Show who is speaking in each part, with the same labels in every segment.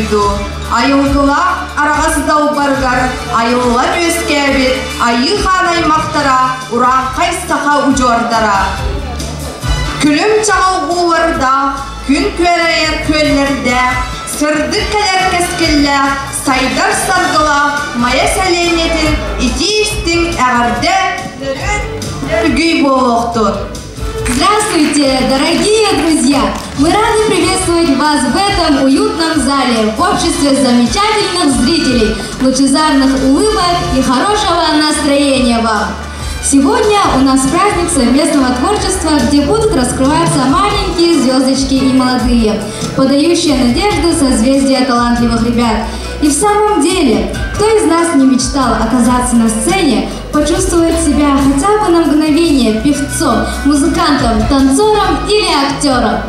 Speaker 1: дойду айылгылаах араҕас далбарыгар айыллан үөскээбит Айыы Хаан аймахтара, урааҥхай саха удьуордара. Күлүм чаҕыл уулардаах, күн күөрэйэр күөллэрдээх, сырдык кэлэр кэскиллээх, сайдар саргылаах Майа сэлиэнньэтин итии-истиҥ эҕэрдэ нөрүөн буолуохтун!
Speaker 2: Здравствуйте, дорогие друзья! Мы рады приветствовать вас в этом уютном зале, в обществе замечательных зрителей, лучезарных улыбок и хорошего настроения вам! Сегодня у нас праздник совместного творчества, где будут раскрываться маленькие звездочки и молодые, подающие надежду созвездия талантливых ребят. И в самом деле, кто из нас не мечтал оказаться на сцене, почувствовать себя хотя бы на мгновение певцом, музыкантом, танцором или актером?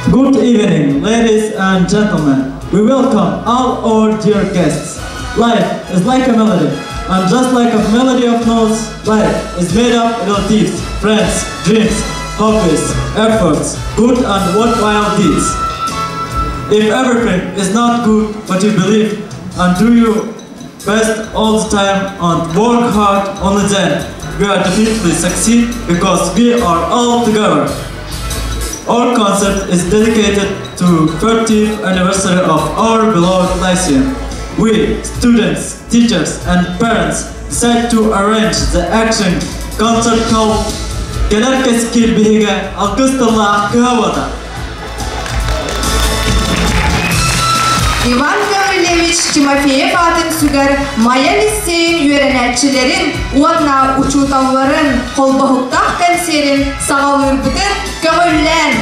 Speaker 3: Good evening, ladies and gentlemen. We welcome all our dear guests. Life is like a melody, and just like a melody of notes, life is made up of relatives, friends, dreams, hobbies, efforts, good and worthwhile deeds. If everything is not good what you believe and do your best all the time and work hard only then, we are definitely succeed because we are all together. Our concert is dedicated to 30th anniversary of our beloved Lyceum. We, students, teachers and parents, decide to arrange the action concert called Кэлэр кэскил биһигэ алгыс тыллаах кыһа
Speaker 1: Иван Гаврильевич Тимофеев аатын сүгэр Майа лиссиэйин үөрэнээччилэрин уонна учууталларын холбоһуктаах кэнсиэрин саҕалыырбытын көҕүллээн!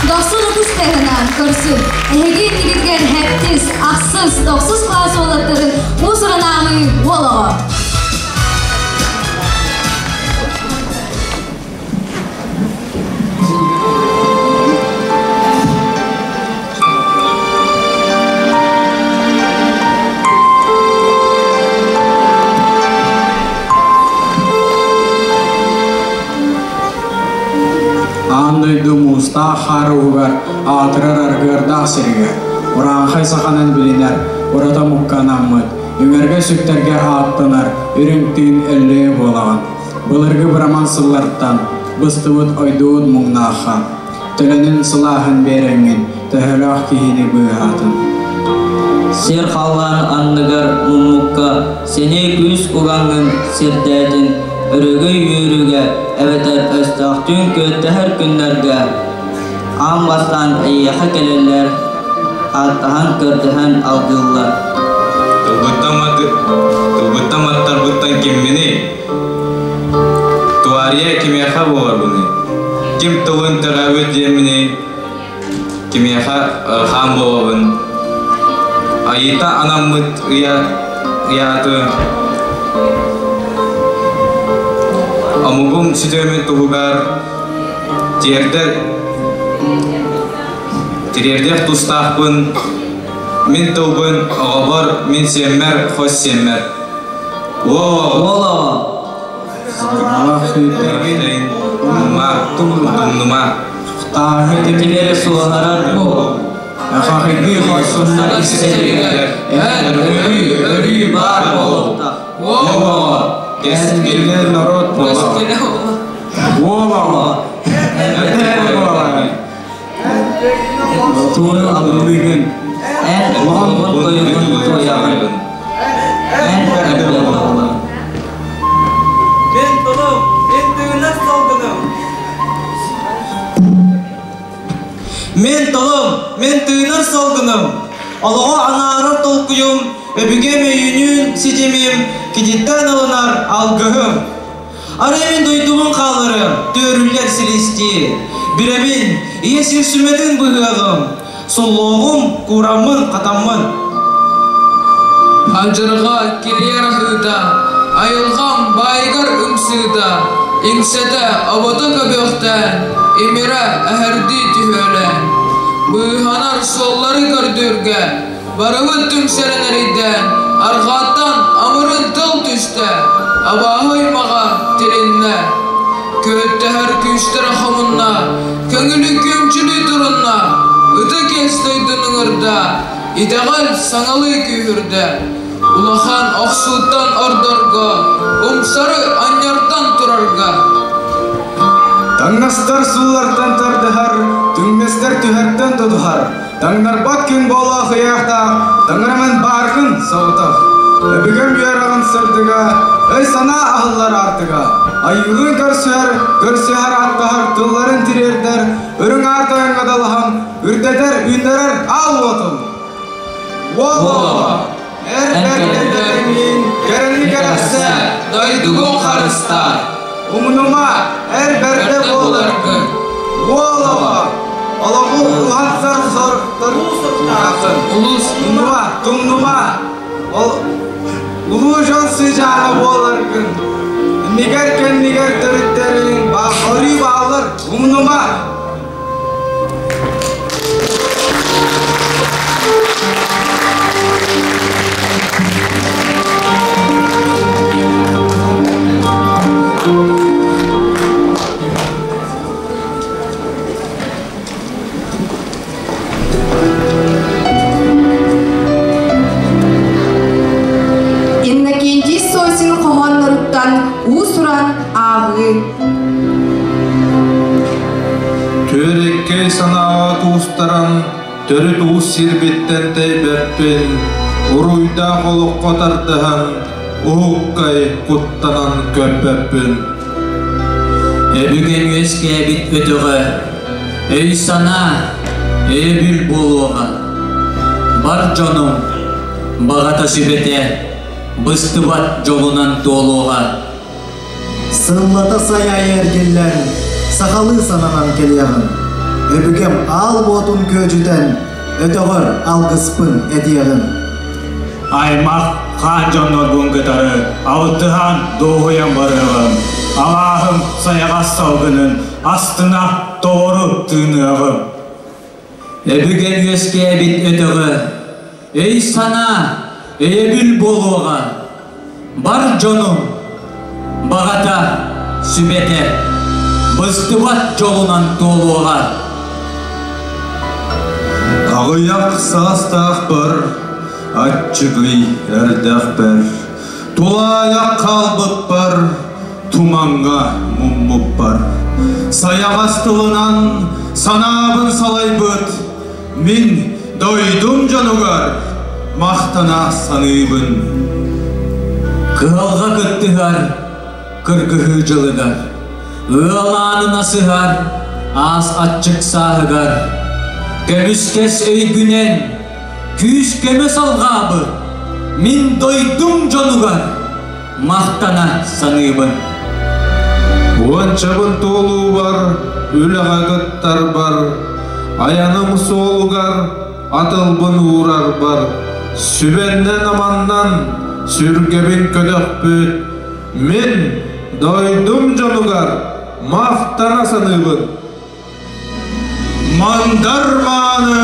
Speaker 2: Дохсун ытыс тыаһынан көрсүн. Эһиги иннигитигэр һэттис, ахсыс, тохсус кылаас уолаттарын уус-уран ааҕыы уол оҕо.
Speaker 4: Аан дойду муустаах хаар уһугар аатырар аргыардаах сиригэр, урааҥхай саханан билинэр, ураты омукка анаммыт, үҥэргэ-сүктэргэ ааттанар үрүҥ тыын өллөйө буолаҕын. Былыргы быраман сыллартан быстыбыт ойдуун муҥнаахха, төлөнүн сылааһын биэрэҥҥин, төһөлөөх киһини быыһаатын.
Speaker 5: Сир халлаан анныгар муммукка сэниэ күүс угаҥҥын сирдээтин, өрөгөй үөрүүгэ эбэтэр өстөөхтүүн күөттэһэр күннэргэ аан бастаан эйиэхэ кэлэллэр, ааттаһан көрдөһөн алгыыллар.
Speaker 6: Тылбыттан маттарбыттан кимминий? Туария кимиэхэ буоларбыный? Ким тылын төрөөбүт диэмминий? Кимиэхэ хаан буолабын? Айыыта анаммыт ыйа ыйааты омугум сүтүөмүн туһугар тиэрдэр тириэрдиэх тустаахпын мин тылбын оҕобор мин сиэммэр хос сиэммэр
Speaker 5: Уол
Speaker 6: Умнума, умнума.
Speaker 4: Тааһы
Speaker 5: Тимири суоһарар буол.
Speaker 4: Хахыгыы хорсуннар истэригэр эн өрүү, өрүү баар буолуохтаах. Уол кэскиллэр норуот буолар. Уол оҕо, эдэр буолар. Тугу аллыгын,
Speaker 5: Эн олоҕун тойугун туойаҕын. Эн эрдэ буоллаҕын.
Speaker 7: Мин тулум, мин тыынар салгыным. Мин тулум, мин тыынар салгыным. Олоҕу анаарар толкуйум, өбүгэм өйүнүүн ситимим, кититтэн ылынар алгыһым. Арай мин дойдубун хаалларым, түөрүллэр силистии. Билэбин, ийэ сир сүмэтин быһыаҕым, суллуоҕум, куураммын, хатаммын.
Speaker 8: Адьырҕа килиэр аһыыта, айылҕам баайыгар ымсыыта, иҥсэтэ обото көбүөхтээн, имирэ эһэрдии түһүөлээн. Быыһанар суоллары көрдүүргэ, барыбыт түмсэрин эрийдээн, арҕааттан амырын тыл түстэ, абааһы аймаҕа тилиннэ. Күөттэһэр күүстэрэ хомунна, көҥүлү күөмчүлүү турунна, ытык иэс дойдуну ыҥырда. Итэҕэл саҥалыы күүһүрдэ. Улахан охсууттан ордорго, умсары анньартан турарга.
Speaker 6: Таҥнастар суулартан тардыһар, түҥнэстэр түһэртэн тутуһар, таҥнарбат күн буолаах ыйаахтаах, таҥараман бааргын соҕотох. Өбүгэм үөрэҕин сырдыга, өй-санаа аһыллар аартыга, айыылыын көрсүһэр, көрсүһэр ааттаһар тылларын тириэрдэр, үрүҥ аар тойоҥҥо далаһан, үрдэтэр, үүннэрэр аал уотун. Уол эр бэрдэрдэрин кэрэни кэрэхсэ,
Speaker 8: дойдугун харыстаа.
Speaker 6: Умнума, эр бэрдэ буоларгын. Уол оҕо, олоҕу уһансар соруктар туһасын.
Speaker 8: Улус
Speaker 6: Умнума, тумнума, улуу дьон сыдьаана буоларгын. Иннигэр кэннигэр төрүттэриҥ орүү бааллар, умнума.
Speaker 1: Иннокентий Сосин хоһоонноруттан уус-уран ааҕыы.
Speaker 6: Түөрэккэй санааҕа куустаран, төрүт уус сирбиттэн тэйбэппин, уруйдаах олоххо тардыһан, уһуккай куттанан көппөппүн.
Speaker 5: Өбүгэм үөскээбит өтөҕө, өй-санаа, өйөбүл буолуоҕа. Бар дьонум баҕата сүбэтэ быстыбат дьолунан туолуоҕа.
Speaker 9: Сыллата сай аайы эргиллэн, сахалыы сананан кэлиэҕим. Өбүгэм аал уотун күөдьүтэн, өтөҕөр алгыспын этиэҕим.
Speaker 4: Аймах хаан дьоннорбун кытары алтыһан дуоһуйан барыаҕым. Алааһым сайаҕас салгынын астына толору тыыныаҕым.
Speaker 5: Өбүгэм үөскээбит өтөҕө, өй-санаа, өйөбүл буолуоҕа. Бар дьонум баҕата, сүбэтэ быстыбат дьолунан туолуоҕа.
Speaker 6: Аҕыйах саастаахпар, аччыгый эрдэхпэр, тулаайах хаалбыппар, тумаҥҥа муммуппар, сайаҕас тылынан санаабын салайбыт мин дойдум дьонугар махтана саныыбын.
Speaker 5: Кыһалҕа кыттыһар кыргыһыы дьылыгар, ыал аанын асыһар аас аччык сааһыгар, көмүскэс өйгүнэн күүс-көмө салҕаабыт мин дойдум дьонугар махтана саныыбын.
Speaker 6: Уончабын туолуубар, үлэҕэ кыттарбар, айаным суолугар атылбын уурарбар, сүбэннэн-аманнан сүргэбин көтөхпүт мин дойдум дьонугар махтана саныыбын. Мандар мааны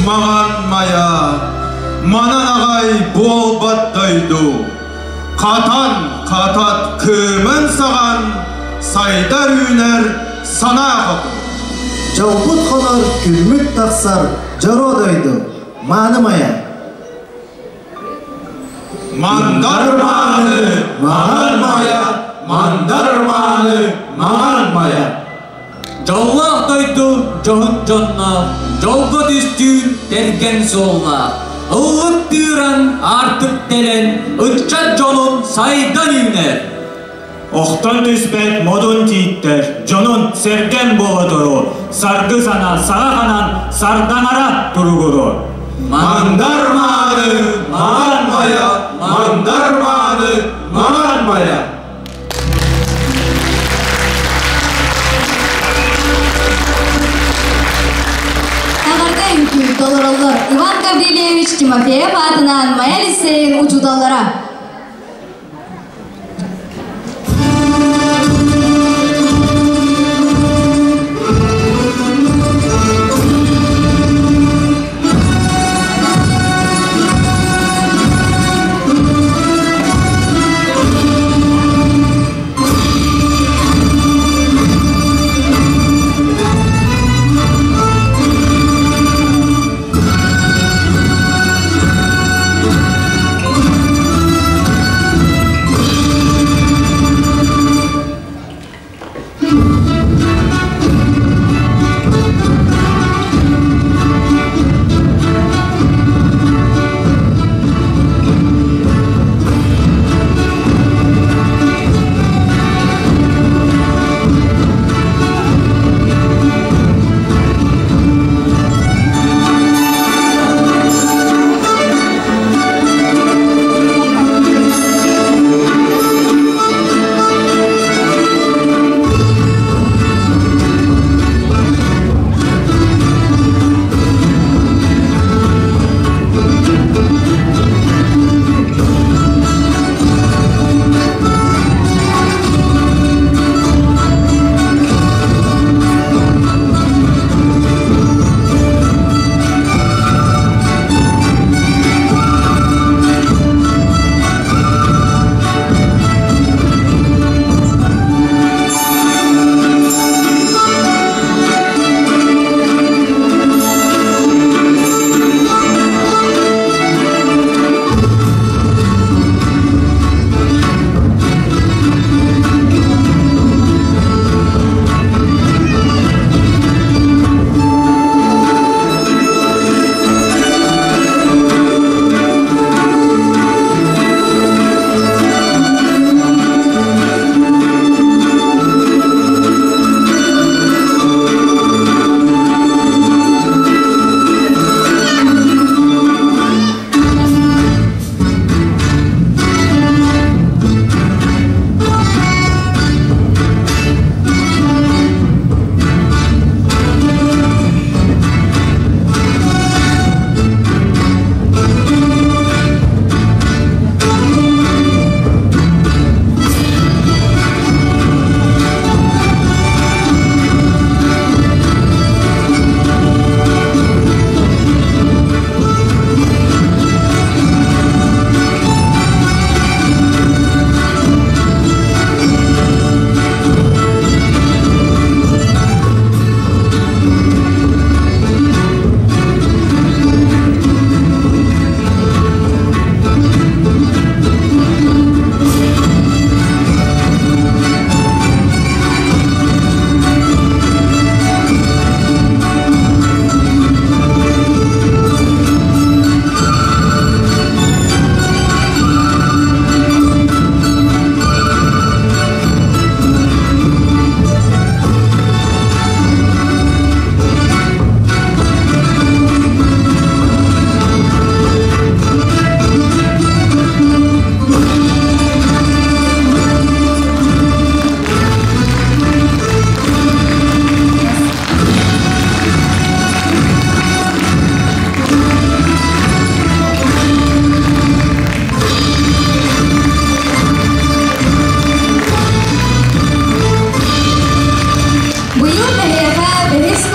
Speaker 6: маҥан майа, манан аҕай буолбат дойду. Хатан хатат кыымын саҕан, сайдар үүнэр санаа хоту.
Speaker 9: Дьолбут хонор, күммүт тахсар, дьоро дойду, мааны майа.
Speaker 6: Мандар мааны, маҥан майа, мандар мааны, маҥан майа.
Speaker 5: Дьоллоох дойду дьоһун дьонноох, дьолго түстүүр тэргэн суоллаах, ыллык тыыран, аартык тэлэн, ыччат дьонун сайдан үүнэр.
Speaker 4: Охтон түспэт модун тииттэр, дьонун сэргэн буола туру, саргы сана саҕа ханан сардаҥара туругуру.
Speaker 6: Мандар мааны, маҥан майа, мандар мааны, маҥан майа.
Speaker 2: Эҕэрдэ үҥкүү толороллор Иван Гаврильевич Тимофеев аатынан Майа лицейин учууталлара.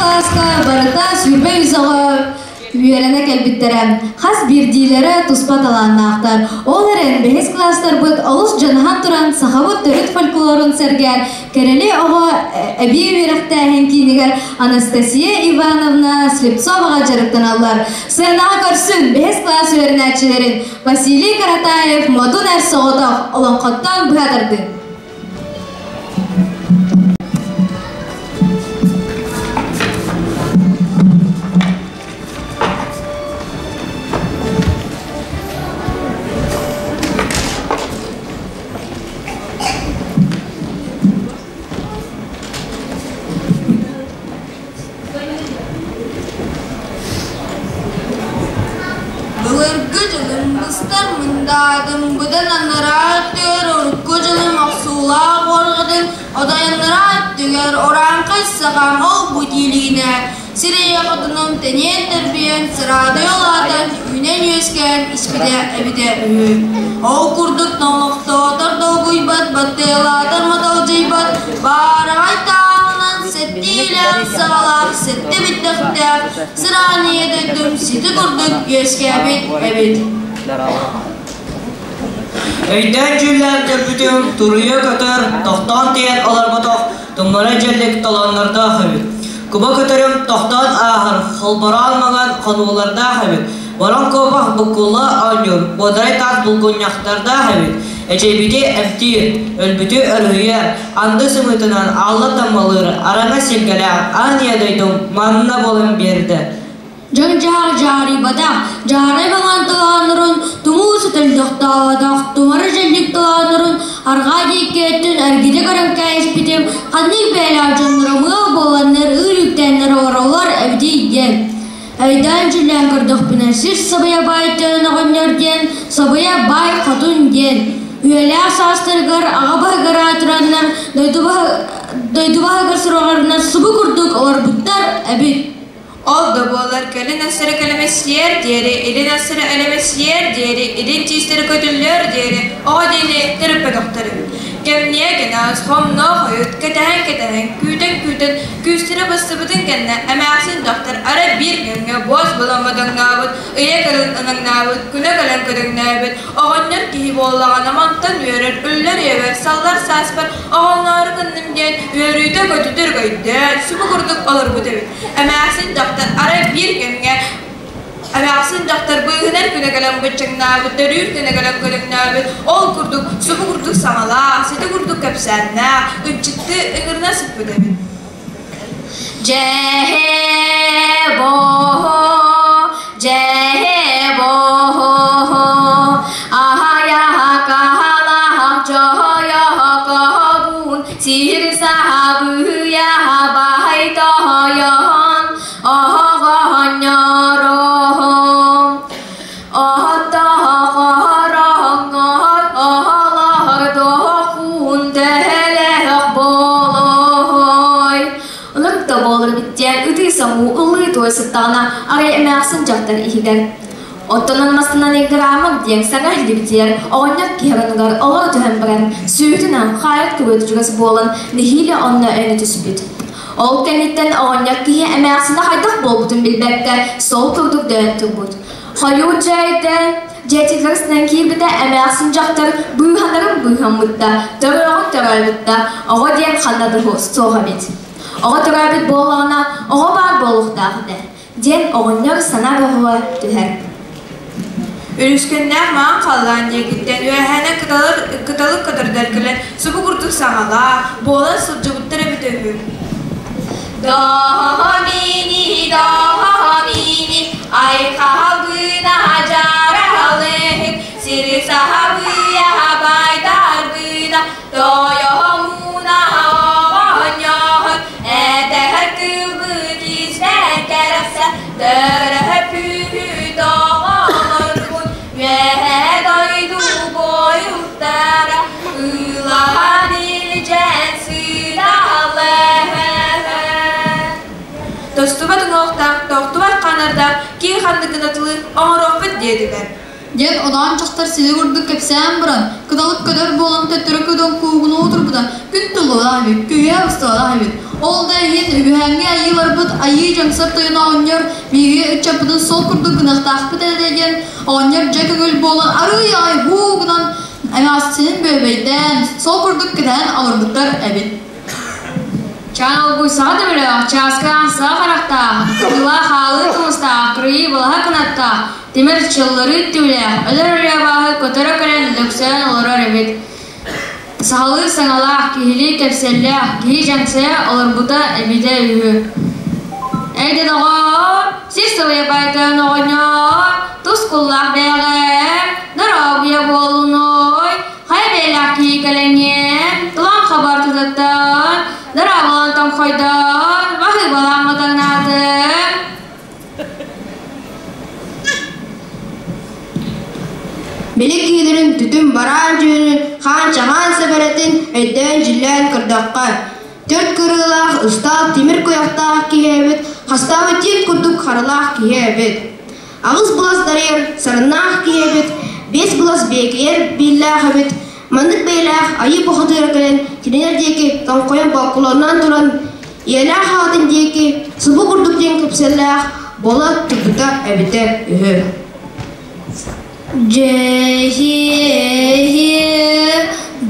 Speaker 2: Кылааска барыта 23 оҕо үөрэнэ кэлбиттэрэ. Хас биирдиилэрэ туспа талааннаахтар. Ол эрэн бэһис кылаастарбыт олус дьаныһан туран сахабыт төрүт фольклорун сэргээн Кэрэли оҕо эбии үөрэхтээһин киинигэр Анастасия Ивановна Слепцоваҕа дьарыктаналлар. Сыанаҕа көрсүн бэһис кылаас үөрэнээччилэрин Василий Каратаев Модун Эр Соҕотох олоҥхоттон быһа тардыы.
Speaker 1: Былыргы дьылым быстар мындаадым, быдан анараа өттүгэр урукку дьылым охсуулаах уорҕатын, одайаннараа өттүгэр урааҥхай саҕам ол-бу тиилигинэ, сирэйэ хотунум тэниэн тэрбийэн, сыраадый улаатан, үүнэн-үөскээн испитэ эбитэ үһү. Ол курдук тоҥохтоотор долгуйбат, баттыалаатар маталдьыйбат, баараҕай тааһынан сэттиилээх саҕалаах сэттэ бүттэхтээх сыраанньыйа дойдум сити курдук үөскээбит эбит.
Speaker 7: Өйдөөн дьүүллээн көрбүтүм, туруйа көтөр, тохтоон тиийэн олорботох, тумнара дьэллик толооннордоох эбит. Куба көтөрүм тохтоон ааһар, холбороон маҥан хонуулардаах эбит. Борон куобах буккулла оонньуур, буодарай таас булгунньахтардаах эбит. Эчэйбити эмтиир, өлбүтү өрүһүйэр, анды сымыытынан аалла таммалыыр, араҥа силгэлээх аан ийэ дойдум манна буолан биэрдэ.
Speaker 2: Дьаҥ-дьаһах дьаарыйбатах, дьаарай маҥан талааннарын тумуу сытылдьахтаабатах, тумара дьэллик талааннарын арҕаа диэки өттүн эргитэ көрөн кээспитим, ханнык бэйэлээх дьонноро мыал буоланнар ыыр үктэннэр олороллор эбитий диэн. Өйдөөн дьүллээн көрдөхпүнэ, сир сабыйа баай тойон оҕонньор диэн, сабыйа баай хотун диэн. Үйэлээх саастарыгар аҕа баһыгар аатыраннар, дойду баһыгар сураҕарынар субу курдук олорбуттар эбит.
Speaker 1: Ол да буоллар кэлин өссөрө кэлэмэсийэр диэри, илин өссөрө элэмэсийэр диэри, илин тиистэрэ көтүллүөр диэри оҕо диэни төрөппөтөхтөрүн. Кэмниэ кэнэҕэс хомно хойут кэтэһэн-кэтэһэн, күүтэн-күүтэн күүстэрэ быстыбытын кэннэ эмээхсин дьахтар арай биир кэмҥэ буос булан бодоҥнообут, ыйа кэлэн ынаҥнаабыт, күнэ кэлэн көдөҥнөөбүт, оҕонньор киһи буоллаҕына мантан үөрэр, үллэр үйэбэр, саллар сааспар оҕолноору гынным диэн үөрүүтэ көтүтэр өйдөөн, субу курдук олорбут эбит. Эмээхсин дьахтар арай биир кэмҥэ эмээхсин дьахтар быыһынар күнэ кэлэн быччыҥнаабыт, төрүүр күнэ кэлэн көрүҥнээбит, ол курдук субу курдук саҥалаах, сити курдук кэпсээннээх, ынчыкты ыҥырына сыппыт эбит.
Speaker 2: Дьэһэ боо, дьэһэ боо, аһайаһа каһалаһах дьоһойоһо коһобун, сир саһабыйаһа баһай тоһойоһон, оһоҕоһонньороһом. Оһоттоһоҕороһоҥҥор оһолоһор доһохуун төһөлөөх болоһой. Ылык да буолар диэн ытыы самуу ыллыы туой сыттаҕына арай эмээхсин дьахтар иһигэр Оттонон мастынан играмак диэн саҥа иһиллибитигэр оҕонньор киһи оронугар олоро түһэн баран сүүтүнэн хаайар күрүөтэ чугас буолан нэһиилэ онно өҥө түспүт. Ол кэнниттэн оҕонньор киһи эмээхсинэ хайдах буолбутун билбэккэ сол курдук дөйөн турбут. Хойуу дьээйдэ дьиэтигэр сынан киирбитэ эмээхсин дьахтар быыһанарын быыһаммыт да, төрүөҕүн төрөөбүт да, оҕо диэн ханна да суох эбит. Оҕо төрөөбүт буоллаҕына, оҕо баар буолуохтаах этэ, диэн оҕонньор санаа бөҕөҕө түһэр.
Speaker 1: Үлүскэннээх маҥан халлаан диэкиттэн үөһээнэн кыталык көтөрдөр кэлэн субу курдук саҥалаах, буолан сылдьыбыттар эбитэ үһү.
Speaker 2: Доһомини, доһомини, айхаһабына жараһалыһык, сири саһабыйа байдарбына, тойоһомуна оҕонньоһун, этэһэр тылбыт истэн кэрэхсэ, төрөһөппүт оҕолорбун, үөһэ дойду бойуттара, ылаһан илдьэн сыыналыһын.
Speaker 1: Тостубат уҥуохтаах, тохтубат ханардаах киһи ханнык гына тылы оҥоруохпут диэтилэр.
Speaker 2: Диэн одоон дьахтар сили курдук кэпсээн баран, кыталык көтөр буолан төттөрү көтөн куугунуу турбута күн туллуулаах эбит, күһүө устуулаах эбит. Ол да иһин үгүһээҥҥи айыыларбыт айыы дьаҥсар тойоно оҕонньор биһиги ыччаппытын сол курдук гыныахтаахпыт этэ диэн оҕонньор дьэ көҥүл буолан арыый аҕай һуу гынан эмээхсинин бүөбэйдээн, сол курдук кэтэһэн олорбуттар эбит.
Speaker 1: Чаан олгуй саҕа төбөлөөх, чааскы аан саҕа харахтаах, кытыылаах хаалыы тумустаах, кырыйыы балаһа кынаттаах, тимир чыллырыы түүлээх, өлөр өлө абааһы көтөрө кэлэн лөксөөн олорор эбит. Сахалыы саҥалаах, киһилии кэпсэллээх, киһи дьаҥсайа олорбута эбитэ үһү. Эйдэ доҕоор, сир сылыйа байтан оҕонньоор, тускуллаах бэйэҕэ, доруобуйа буолунуй, хайа бэйэлээх киһи кэлэҥҥин, тулаҥ хабар тутаттан, дорооболон тоҥхойдон, баһыыбалаан матаҥнаатын.
Speaker 10: Били киһилэрин түтүн бараан дьүһүнүн, хаан-чаҕаан сэбэрэтин өйдөөн-дьүллээн көрдөххө, түөрт кырыылаах ыстаал тимир куйахтаах киһи эбит, хастаабыт тиит курдук харалаах киһи эбит. Аҕыс былас дарыйар сарыннаах киһи эбит, биэс былас биэкийэр бииллээх эбит, маннык бэйэлээх айыы бухатыыра кэлэн кинилэр диэки тоҥхойон болкулоннаан туран ийэлээх аҕатын диэки субу курдук диэн кэпсэллээх буола турбута эбитэ үһү.
Speaker 11: Дьэһиэһиэ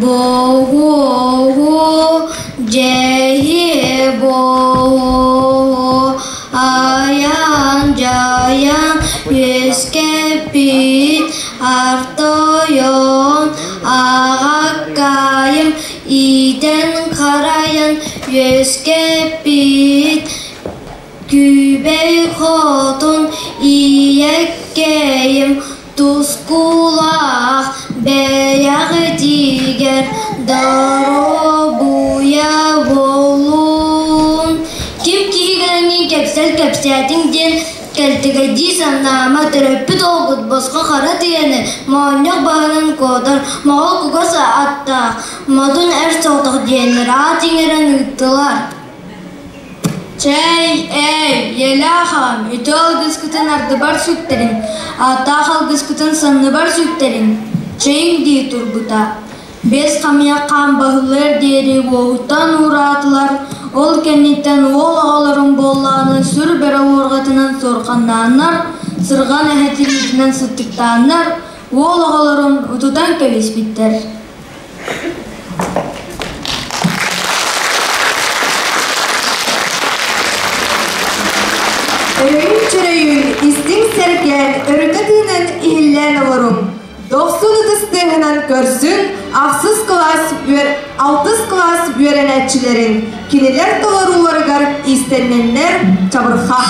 Speaker 11: боһуоһу дьэһиэ боһуоһу айан-дьайан үөскэппит артойон аҕаккайым иитэн-харайан үөскэппит Күбэй хотун ийэккэйим тускулаах бэйэҕитигэр доруобуйа буоллун. Ким киһи кэлэҥҥин кэпсэл кэпсээтиҥ диэн кэлтэгэйдии санаама төрөппүт оҕобут босхо хара тыаны моонньох баһынан куотар моҕол кугас аттаах модун эр соҕотох диэннэр аат иҥэрэн ыыттылар.
Speaker 1: Чэй, эй, ийэлээх аҕам, үтүө алгыскытын ардыбар сүктэрин, ааттаах алгыскытын санныбар сүктэрин, чэйиҥ дии турбута. Биэс хамыйах хаан баһыллыар диэри уоһуттан уураатылар, ол кэнниттэн уол оҕолорун буоллаҕына сүр бөрө уорҕатынан суорҕаннааннар, сырҕан эһэ тириитинэн сыттыктааннар, уол оҕолорун утутан кэбиспиттэр.
Speaker 12: Өрөйүн-чөрөйүн, истиҥ сэргээн, өрүтэ тыынан иһиллээн олоруҥ. Дохсун ытыс тыаһынан көрсүн ахсыс кылаас үөр алтыс кылаас үөрэнээччилэрин, кинилэр толорууларыгар иистэннэннэр чабырхах.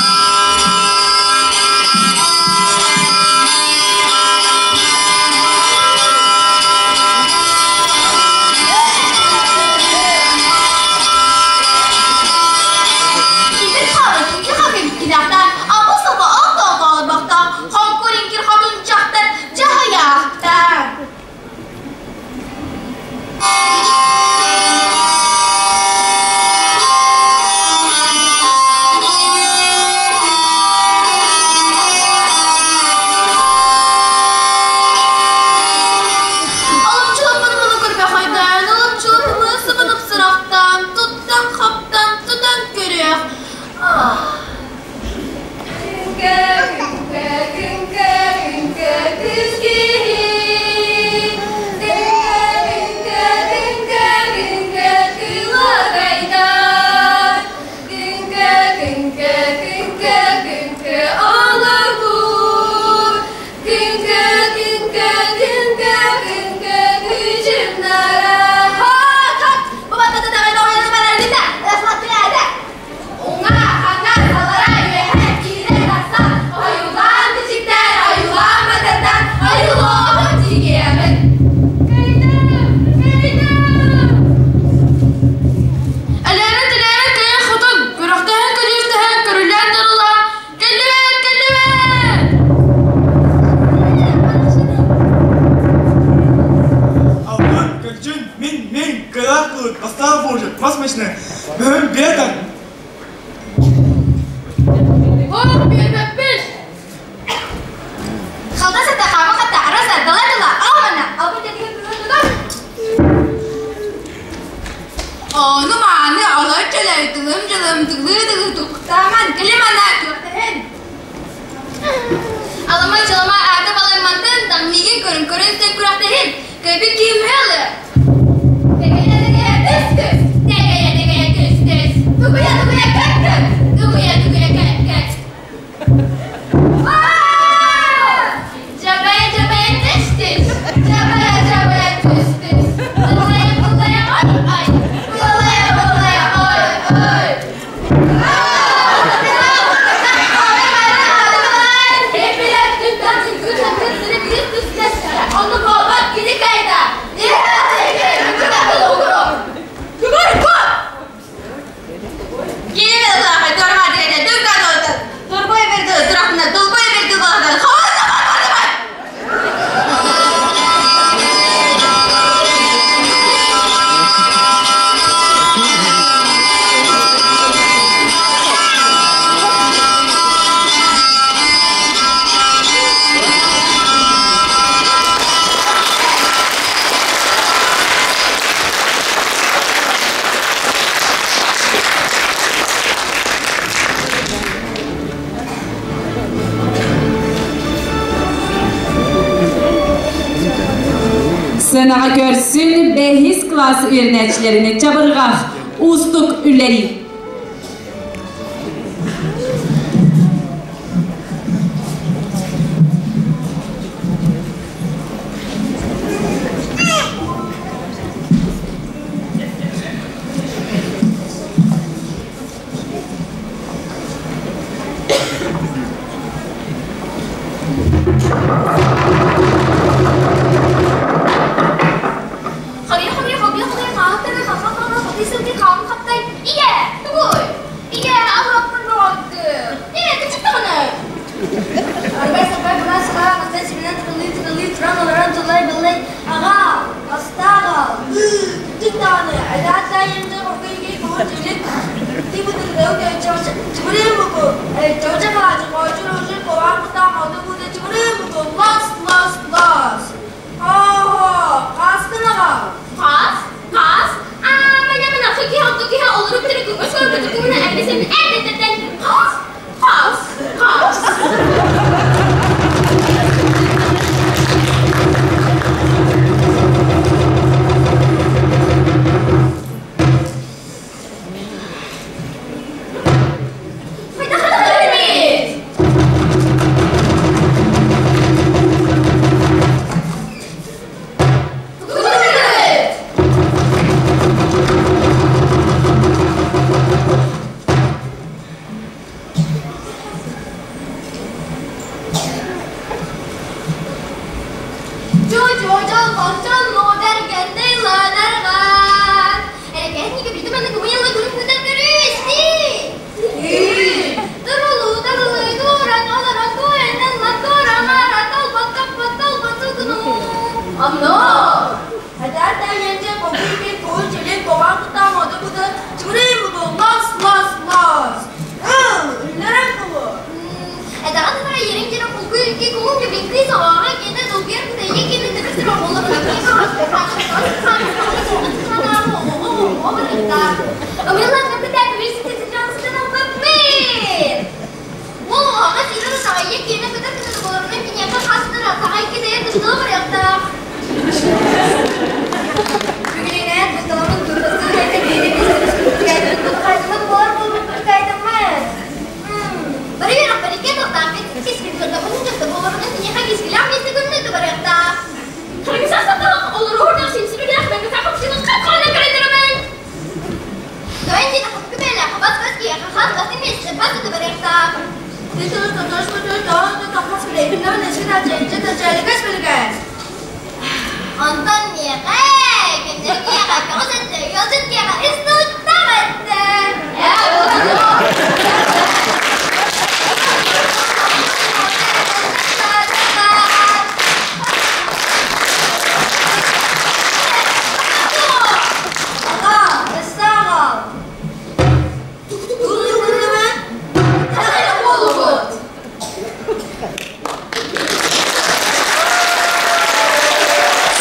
Speaker 13: Сценаҕа көрсүн бэһис класс үөрэнээччилэрини чабырҕах уустук үллэрии.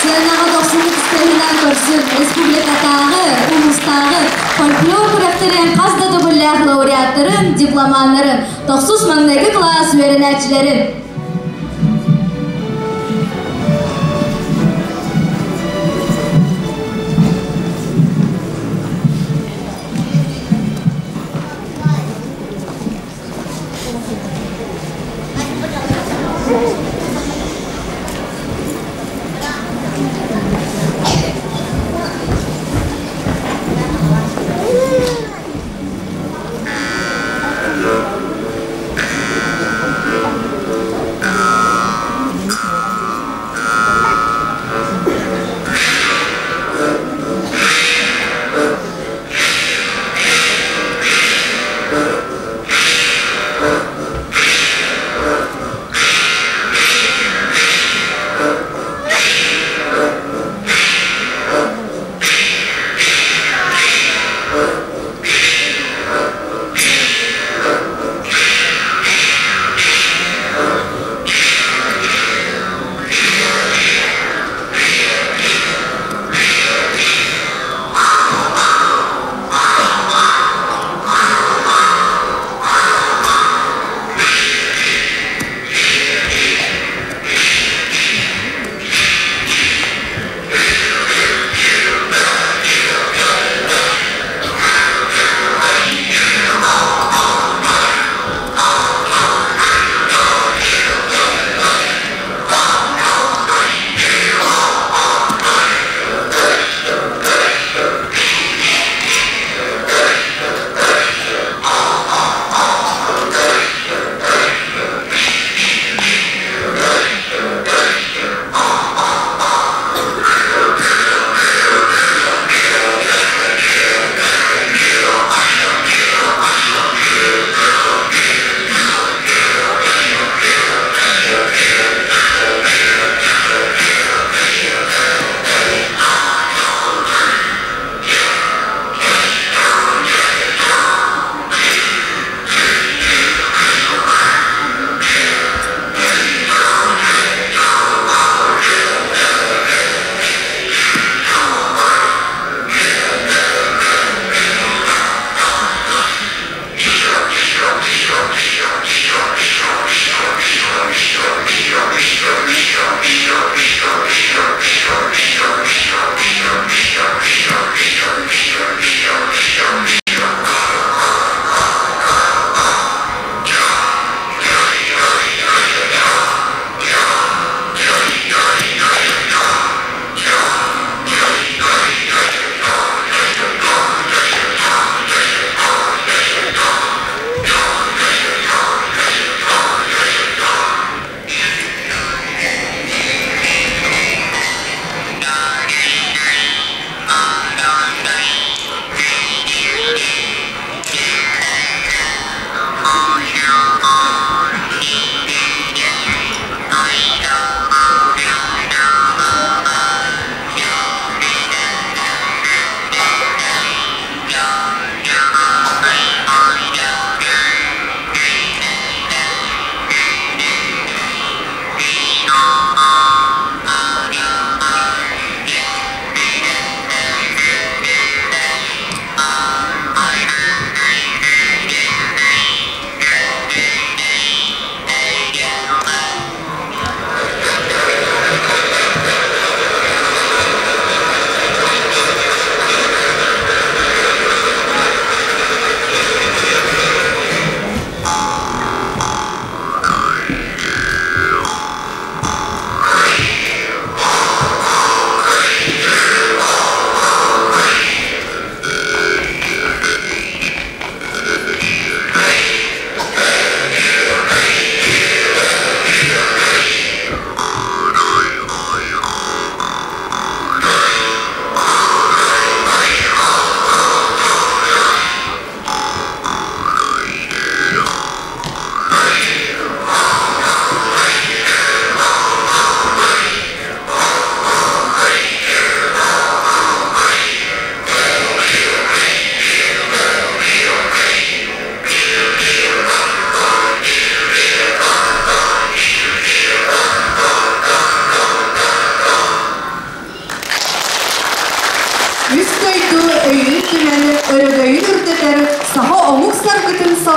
Speaker 13: Сыанаҕа дохсуннук истэринэн көрсүн республикатааҕы, улуустааҕы фольклор күрэхтэрин хас да төгүллээх лауреаттарын, дипломаннарын, тохсус маҥнайгы кылаас үөрэнээччилэрин.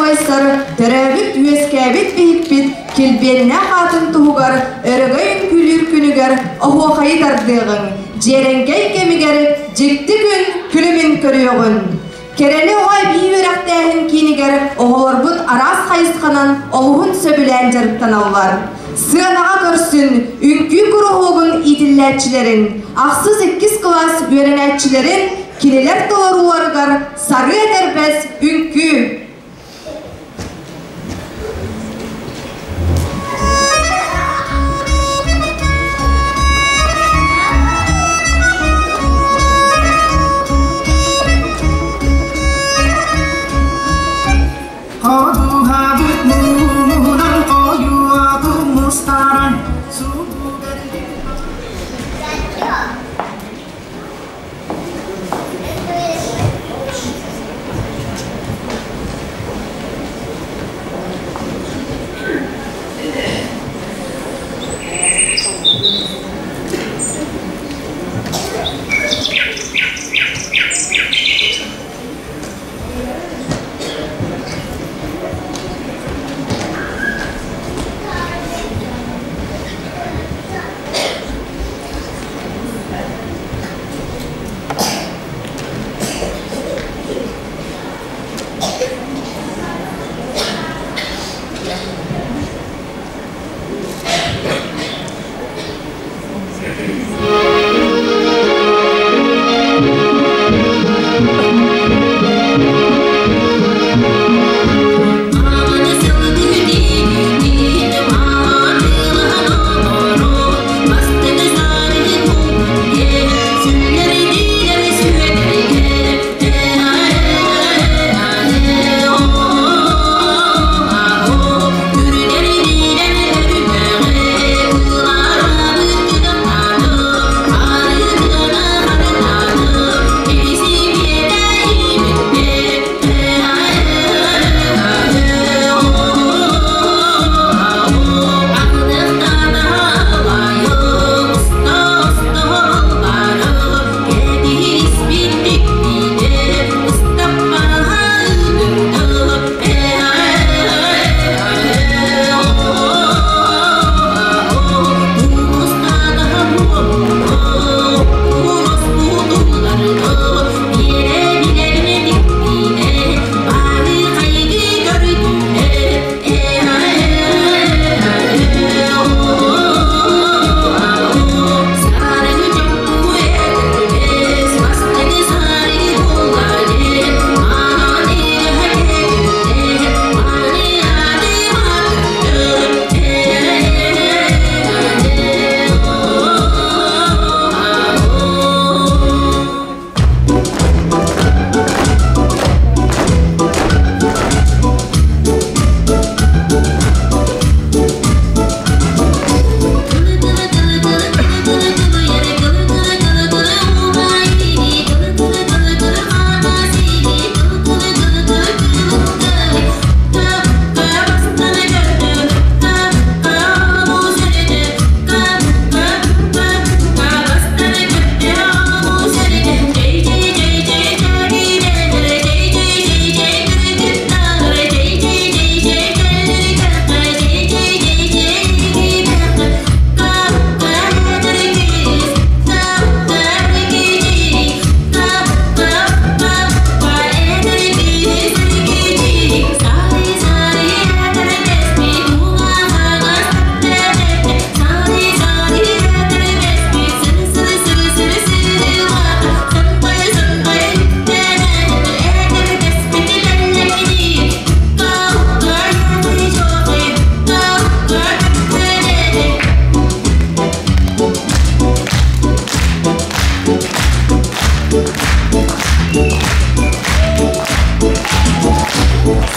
Speaker 12: умайсар төрөөбүт-үөскээбит биһикпит килбиэннээх аатын туһугар өрөгөй үҥкүүлүүр күнүгэр оһуохайы тардыаҕыҥ, дьиэрэҥкэй кэмигэр дьикти күн күлүмүн көрүөҕүн. Кэрэли оҕо эбии үөрэхтээһин киинигэр оҕолорбут араас хайысханан олуһун сөбүлээн дьарыктаналлар. Сыанаҕа көрсүн, үҥкүү куруһуогун иитиллээччилэрин, ахсыс иккис кылаас үөрэнээччилэрин кинилэр толорууларыгар сарыы этэрбэс үҥкүү.
Speaker 14: Ходуһабыт муҥунан хойуоту мустаран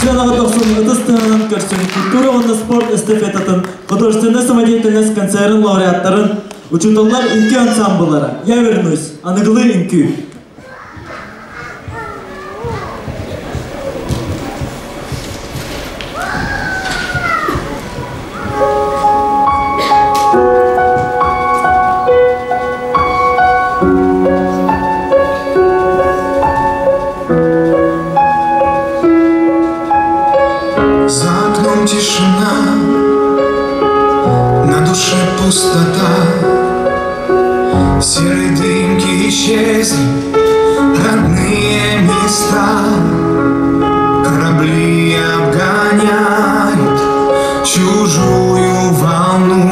Speaker 3: Сыанаҕа тохсун ытыс тыаһынан көрсөн культура уонна спорт эстафетатын художественная самодеятельность концерын лауреаттарын учууталлар үҥкүү ансамбллара «Я вернусь» аныгылыы үҥкүү.
Speaker 15: Пустота, серые дымки исчезли, родные места. Корабли обгоняют чужую волну.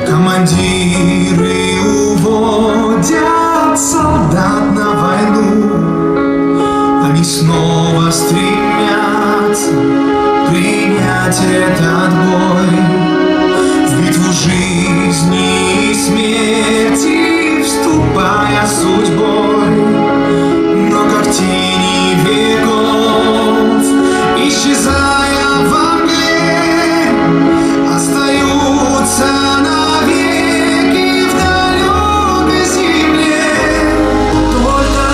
Speaker 15: Командиры уводят солдат на войну. Они снова стремятся принять этот бой. В битву жизни и смерти вступая судьбой. Но как тени веков, исчезая во мгле, остаются навеки в далекой земле.
Speaker 14: Только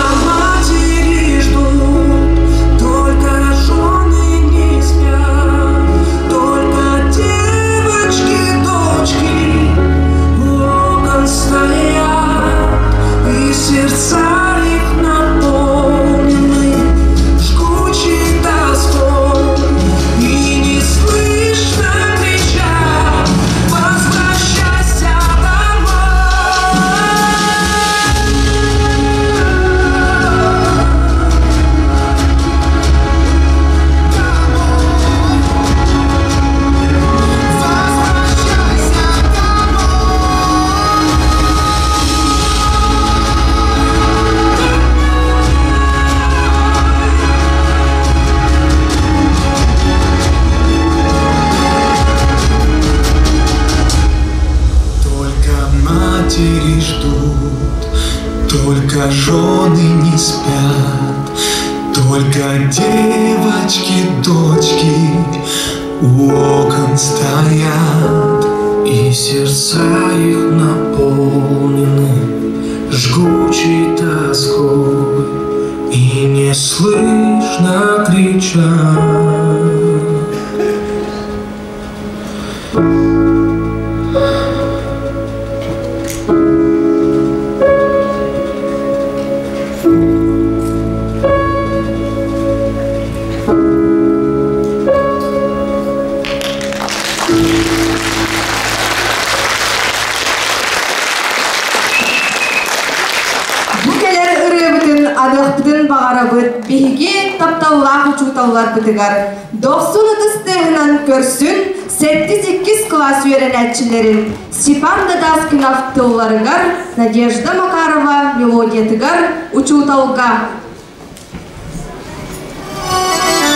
Speaker 14: матери ждут, только жены не спят, только девочки, дочки у окон стоят, и сердца их наполнены жгучей тоской, и не слышно кричат: возвращайся домой.
Speaker 15: Только матери ждут, только жены не спят, только девочки, дочки у окон стоят,
Speaker 16: и сердца их наполнены жгучей тоской, и не слышно кричат.
Speaker 12: Бу кэлэр ырыабытын аныахпытын баҕарабыт биһиги тапталлаах учууталларбытыгар дохсун ытыс тыаһынан көрсүн 7-2 кылаас үөрэнээччилэрин Степан Дадаскинов тылларыгар Надежда Макарова мелодиятыгар учууталга.
Speaker 15: Thank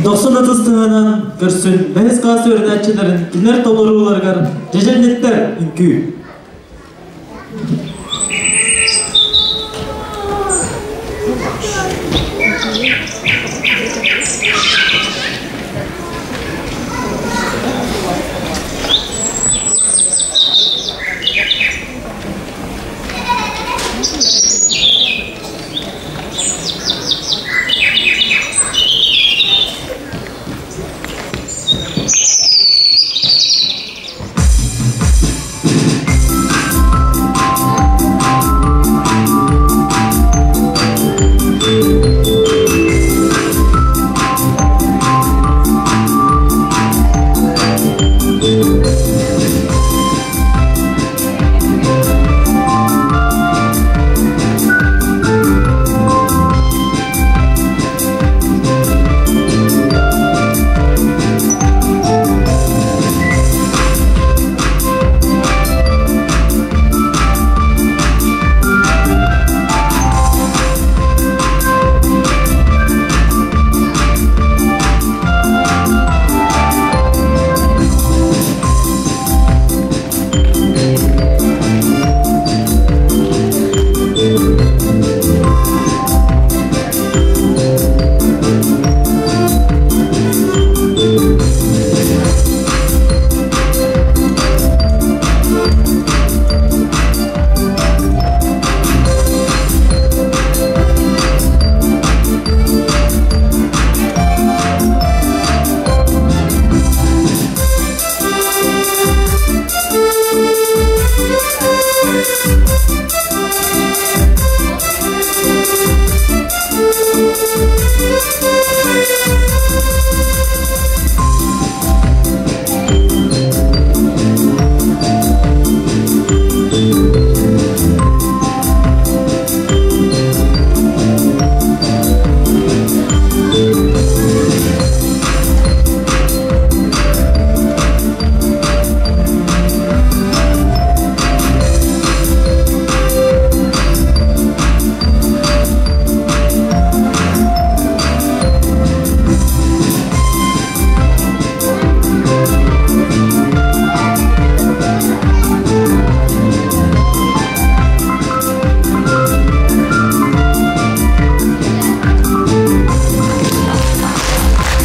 Speaker 3: Дохсун ытыс тыаһынан көрсүн бэһис кылаас үөрэнээччилэрин кинилэр толорууларыгар дьэдьэнниттэр үҥкүү.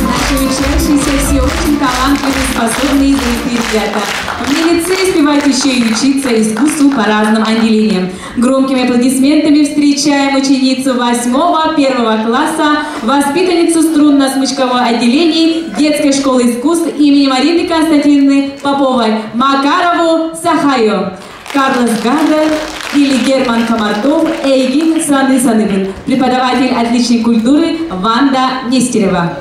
Speaker 17: Наши учащиеся все очень талантливые, способные и занятые ребята. В лице успевают еще и учиться искусству по разным отделениям. Громкими аплодисментами встречаем ученицу 8 первого класса, воспитанницу струнно-смычкового отделения детской школы искусств имени Марины Константиновны Поповой Макарову Сахаю. Карлос Гардер или Герман Комартов, Эйгин Саны Саныбин, преподаватель отличной культуры Ванда Нестерева.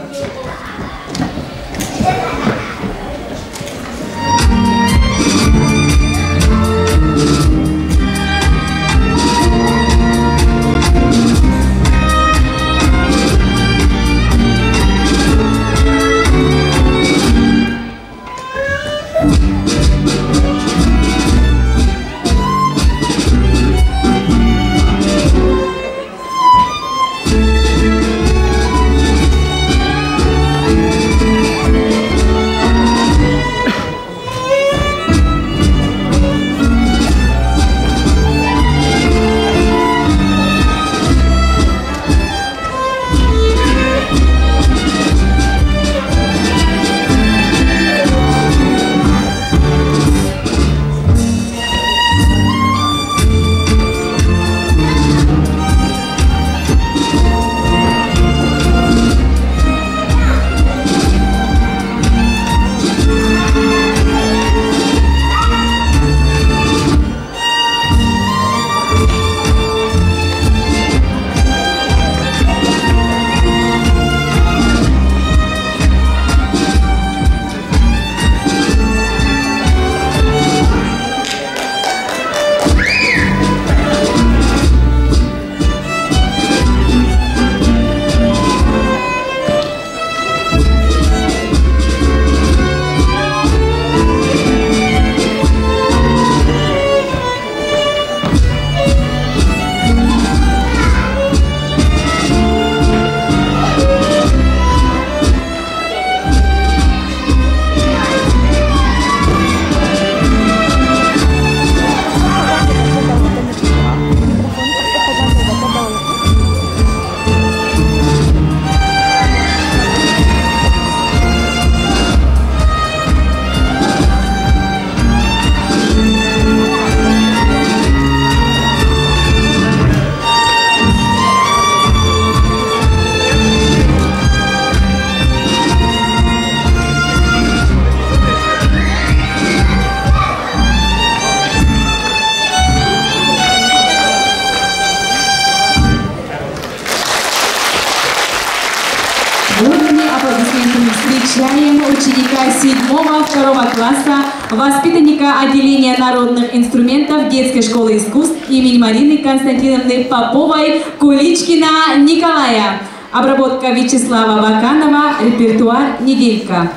Speaker 17: Встречаем ученика 7 второго класса, воспитанника отделения народных инструментов детской школы искусств имени Марины Константиновны Поповой Куличкина Николая. Обработка Вячеслава Баканова, репертуар «Неделька».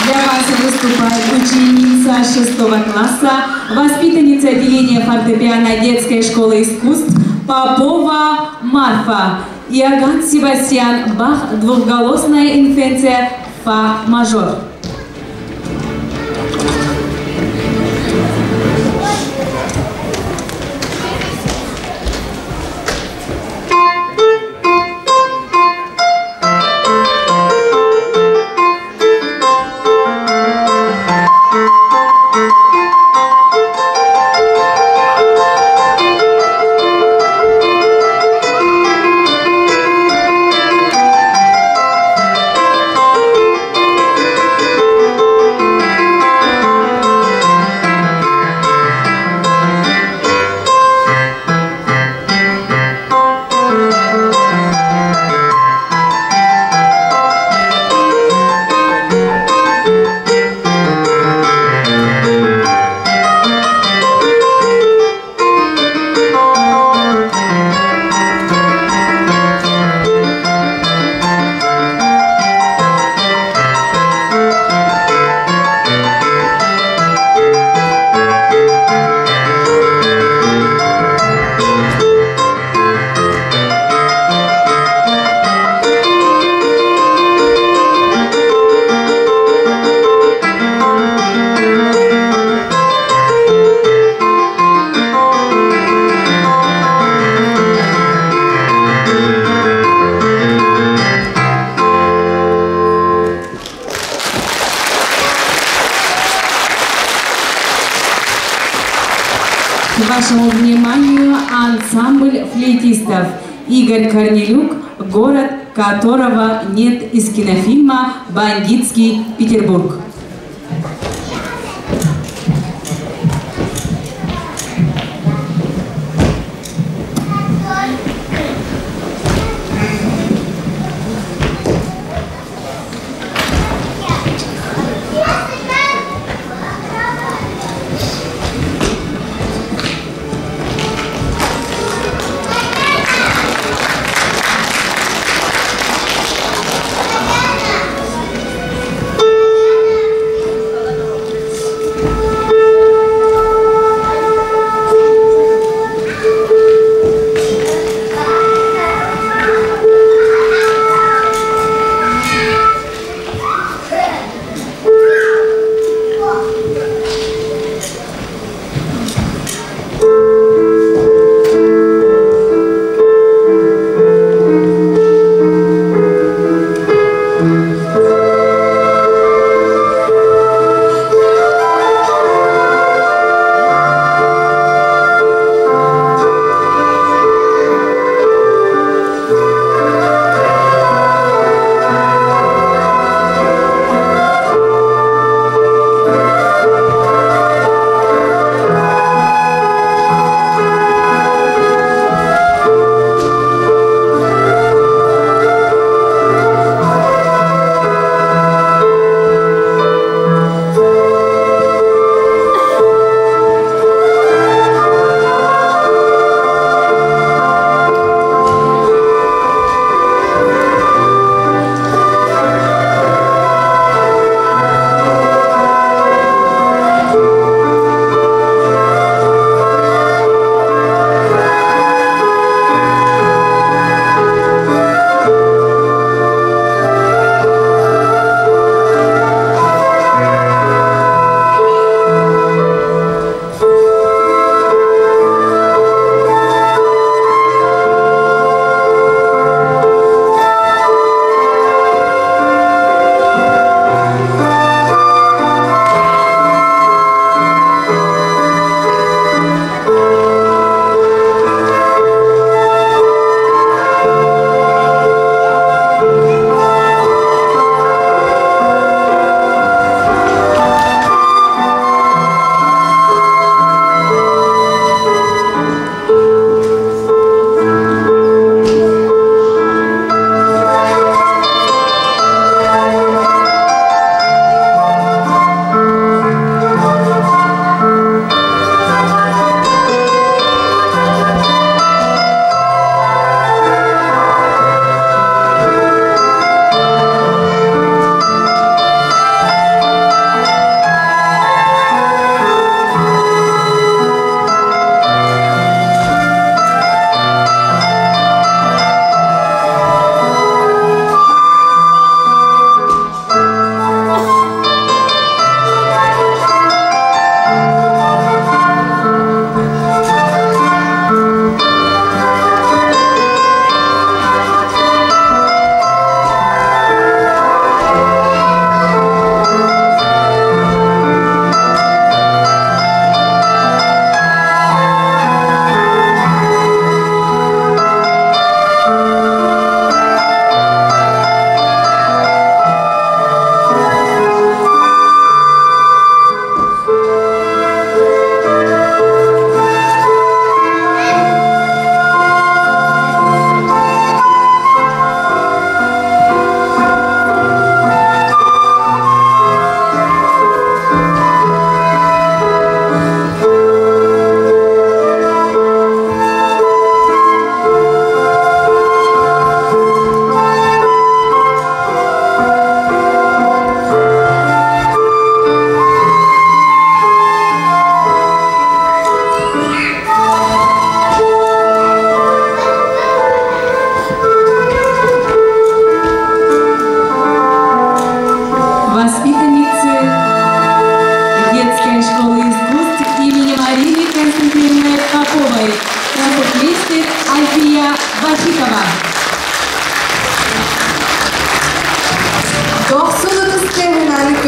Speaker 17: Для вас выступает ученица шестого класса, воспитанница отделения фортепиано детской школы искусств Попова Марфа. Иоганн Себастьян Бах, двухголосная инфенция фа мажор. К вашему вниманию ансамбль флейтистов Игорь Корнелюк, город которого нет из кинофильма «Бандитский Петербург».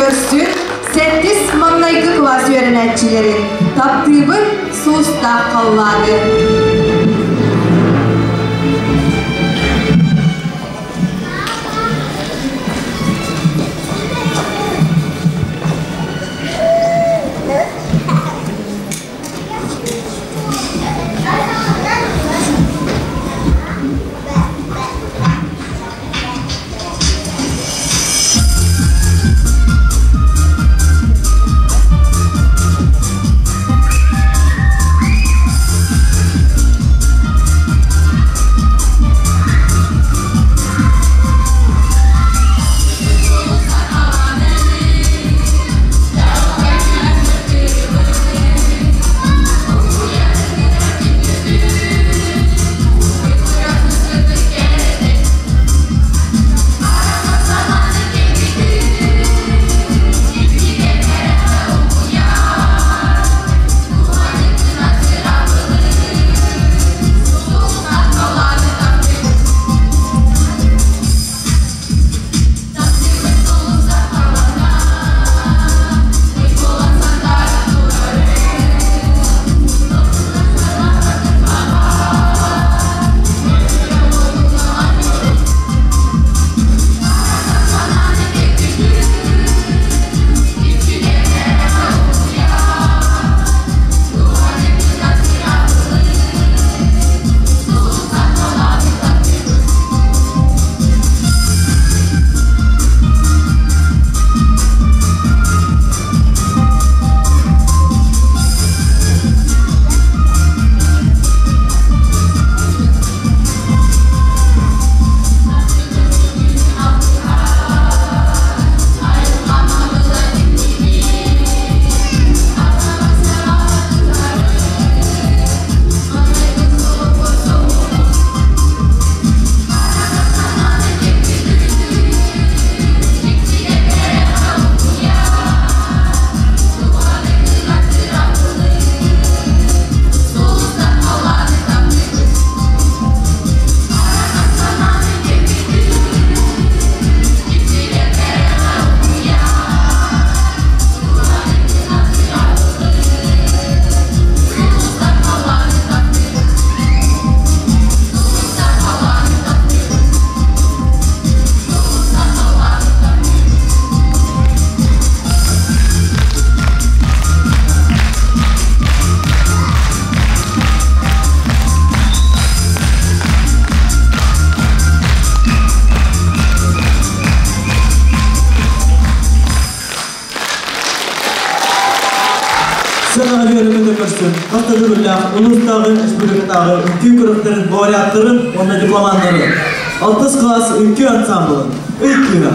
Speaker 12: көрсүн сэттис маҥнайгы кылаас үөрэнээччилэрин Таптыыбын сулустаах халлааны.
Speaker 3: Сыанаҕа үөрэммитэ көрсүн, хас да төгүллээх улуустааҕы, республикатааҕы үҥкүү күрэхтэрин лауреаттарын уонна дипломаннарын, алтыс кылаас үҥкүү ансаамбылын Ый кыыһа.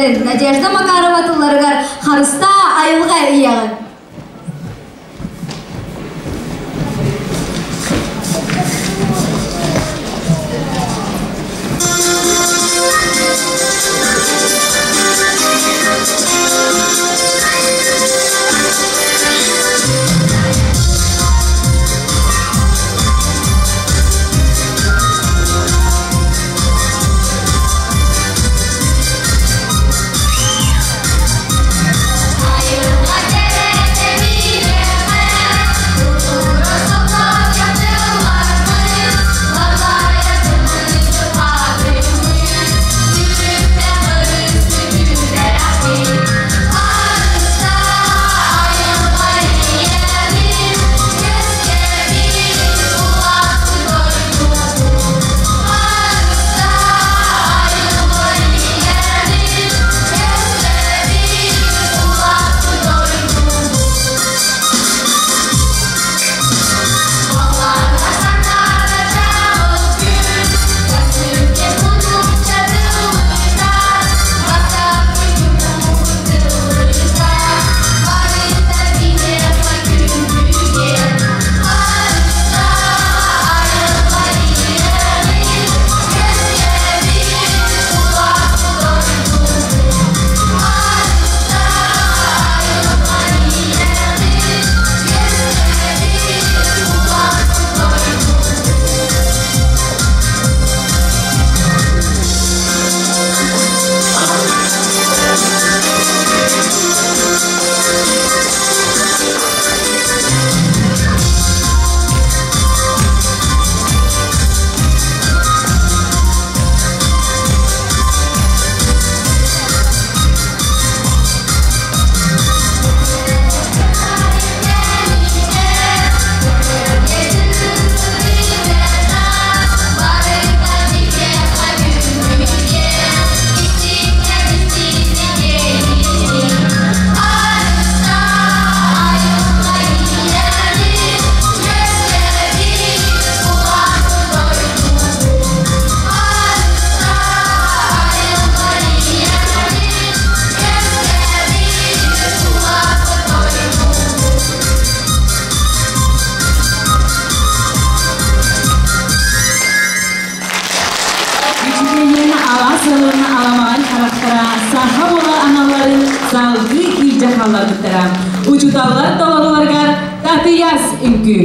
Speaker 2: үҥкүүлэрин Надежда Макарова тылларыгар Харыстаа айылҕа ийэҕин.
Speaker 17: Үчүгэйин алаас ыалын аламаҕай харахтара саха буола аналларын салгыы илдьэ хаалларбыттара. Учууталлар толоруларыгар Татыйаас үҥкүү.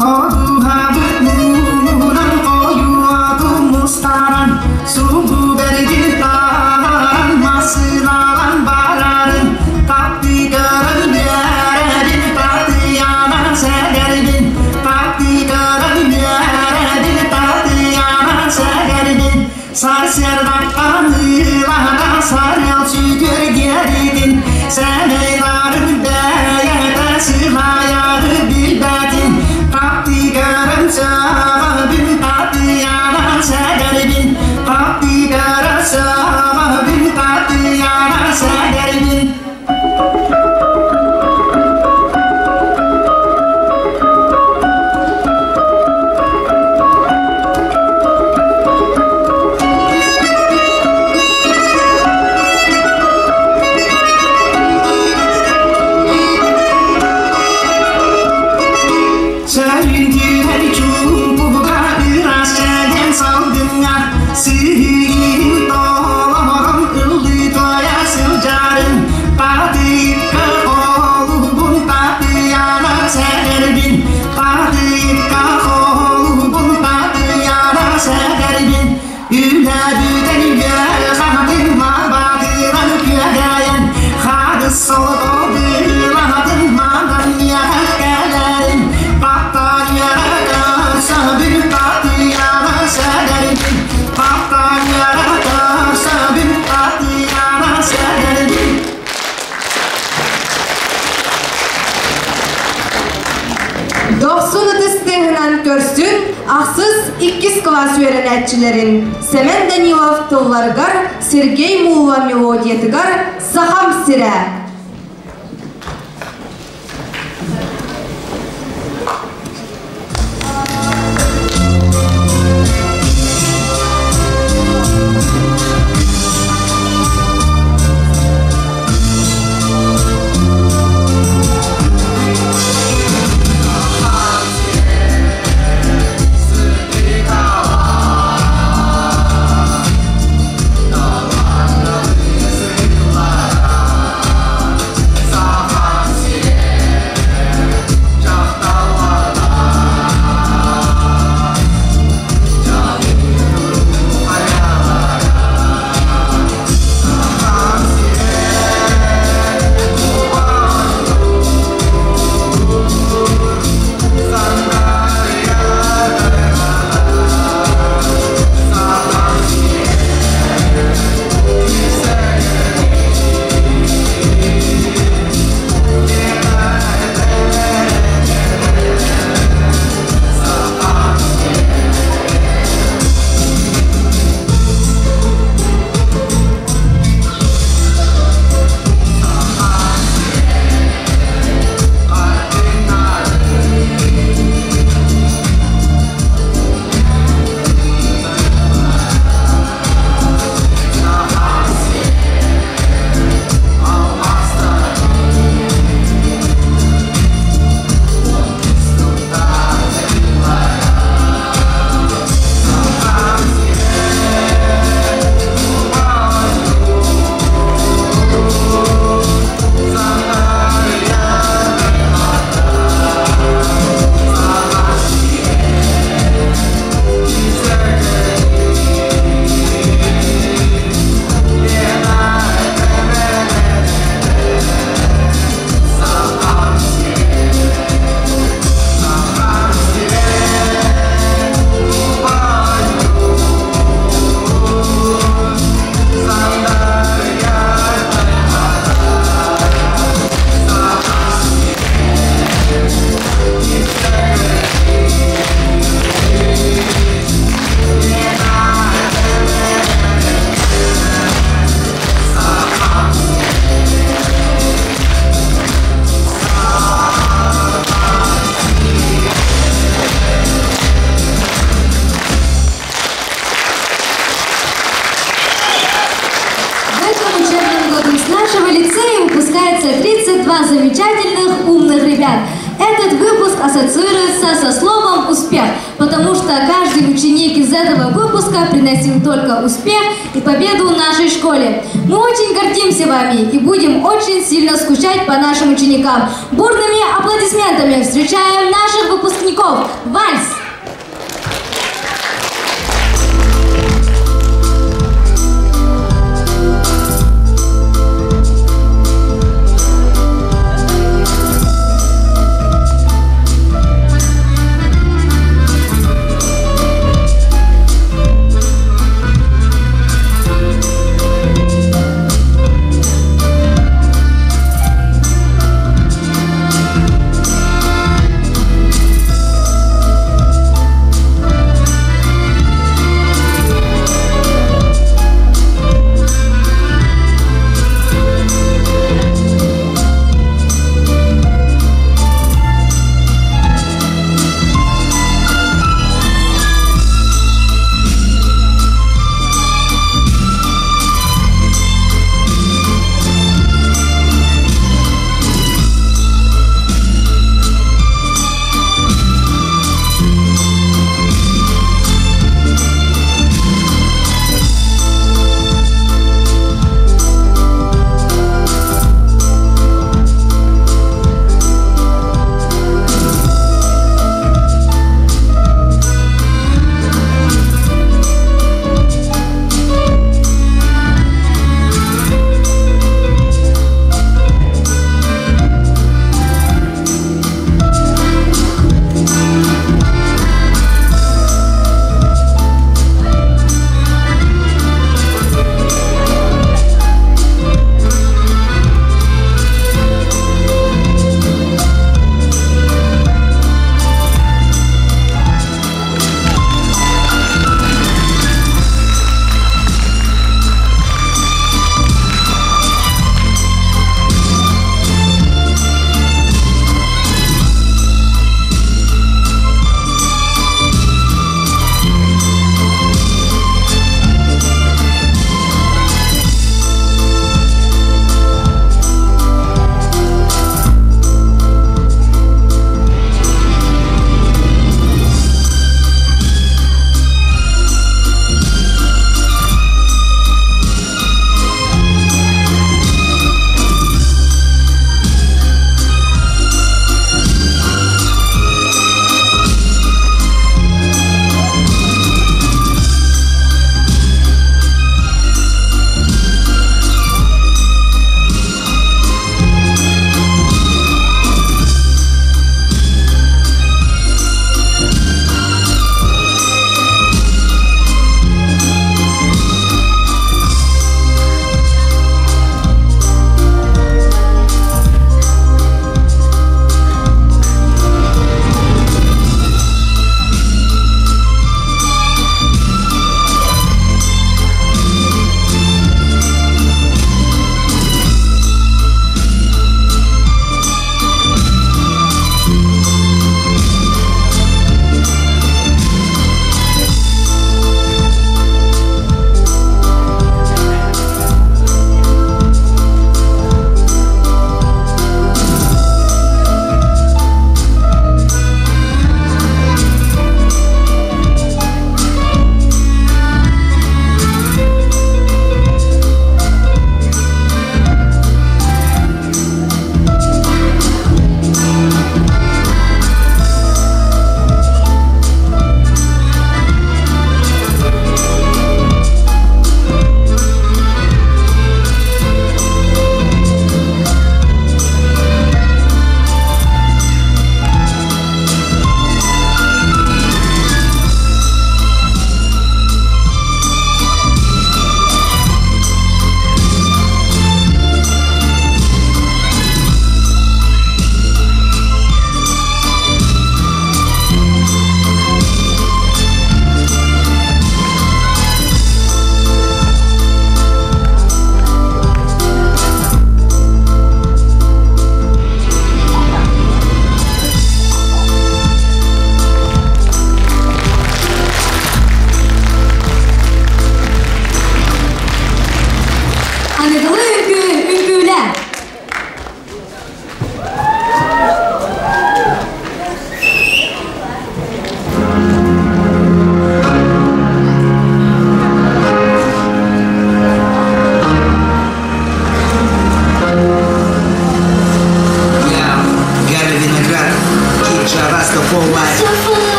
Speaker 14: Ходуһабыт муунан хойуотун мустаран, субу бэргин таһааран, массыыналан барарын, таптыгарын үөрэбин, Татыйаана сэгэрбин, таптыгарын үөрэбин, Татыйаана сэгэрбин, сарсыардаттан ыылаһана сарыал сүтүргэритин, сэмэй нарын бэйэтэ сылайары билбэтин, таптыгарын саҕабын, Татыйаана сэгэрбин, таптыгарын саҕабын, Татыйаана сэгэрбин. Сәрінтірер чуңпуға ырас чәден салдыңа, сүйін толорон ылды тоя сылжарын, Татыйыққа қолубун Татыяна сәдербин, Татыйыққа қолубун Татыяна сәдербин, Үләбүден үйе мабатыран күәгәйін, Хадыс солды манан яққаларын,
Speaker 12: Дохсун ытыс тыаһынан көрсүн ахсыс иккис кылаас үөрэнээччилэрин Сэмэн Данилов тылларыгар Сергей Мулла мелодиятыгар Сахам сирэ.
Speaker 13: В этом учебном году с нашего лицея выпускается 32 замечательных умных ребят. Этот выпуск ассоциируется со словом «успех», потому что каждый ученик из этого выпуска приносил только успех и победу нашей школе. Мы очень гордимся вами и будем очень сильно скучать по нашим ученикам. Бурными аплодисментами встречаем наших выпускников. Вальс!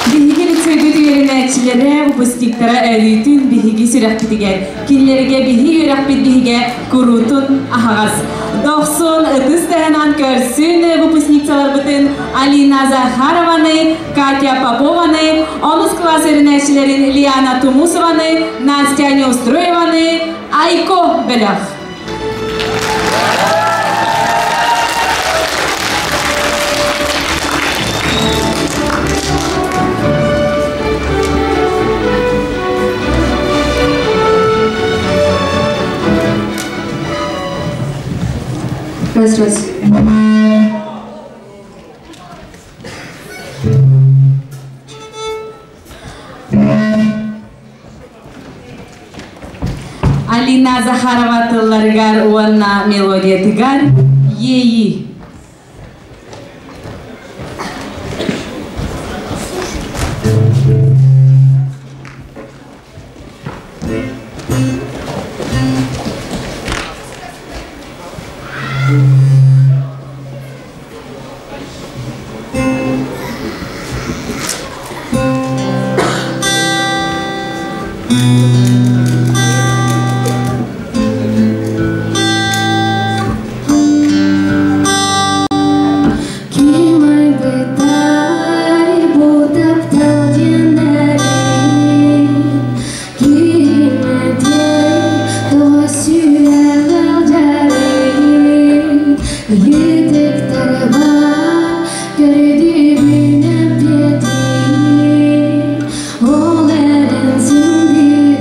Speaker 17: Биһиги лицейбит үөрэнээччилэрэ, выпускниктара өрүүтүн биһиги сүрэхпитигэр, кинилэргэ биһи үөрэхпит биһигэ куруутун аһаҕас. Дохсун ытыс таһынан көрсүн выпускницаларбытын Алина Захарованы, Катя Попованы, онус класс үөрэнээччилэрин Лиана Тумусованы, Настя Неустроеваны, Айко бөлөх.
Speaker 1: Раз, раз.
Speaker 17: Алина Захарова тылларыгар уонна мелодиятыгар Иэйии.
Speaker 2: Ол эрэн син биир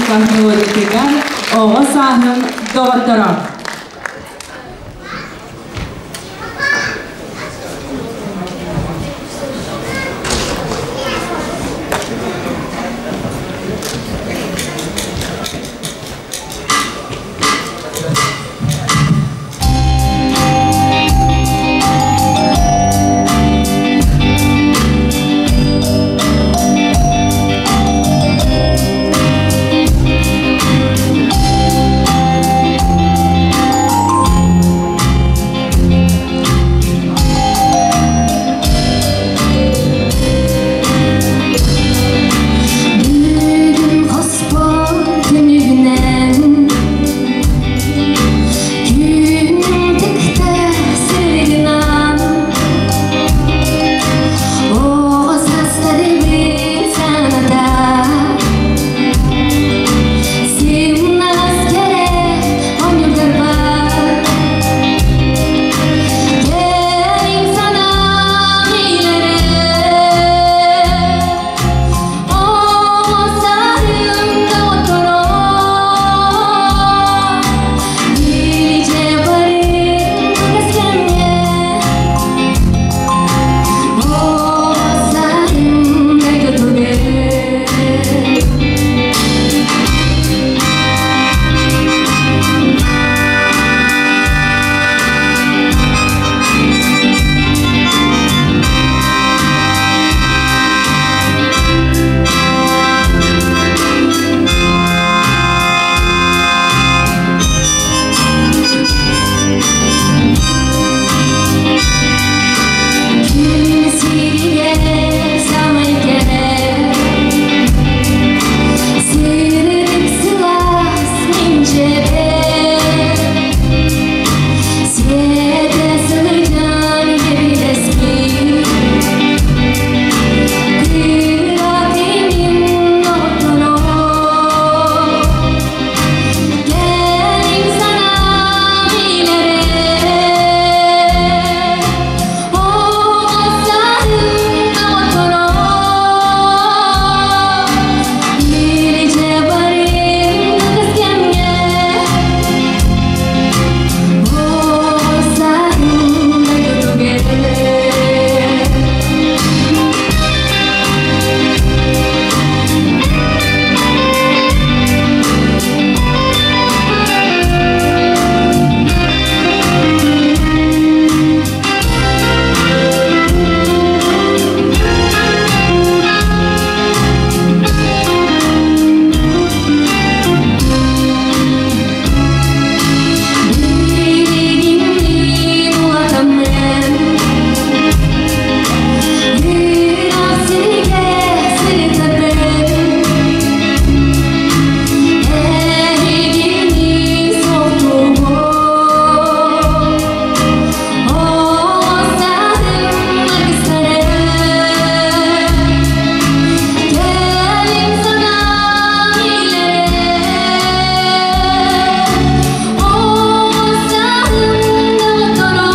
Speaker 17: Новиков мелодиятыгар Оҕо сааһым доҕотторо.
Speaker 13: Бүгүн хоспор түнүгүнэн Күн тикте сырыгынан Оҕо састарыбын саната Сымнаҕас кэрэ оонньуурдарбар Кэлиҥ санаам илэрэ Оҕо сааһым доҕотторо Илдьэ барыҥ кэскэмҥэ Оҕо сааһым дойдутугар. Күн сиригэр самай кэрэ Сырдык сылаас мин дьиэбэр Сиэтэ сылдьан кэбилэспит Кыра кимим доҕотторо Кэлиҥ санаам илэрэ Оҕо сааһым доҕотторо Илдьэ барыҥ кылгас кэмҥэ Оҕо сааһым дойдутугар. Билигин улатаммын Ыраах сиргэ сырытабын Эһигини суохтуубун Оҕо сааһым аргыстара Кэлиҥ санаам илэрэ Оҕо сааһым доҕотторо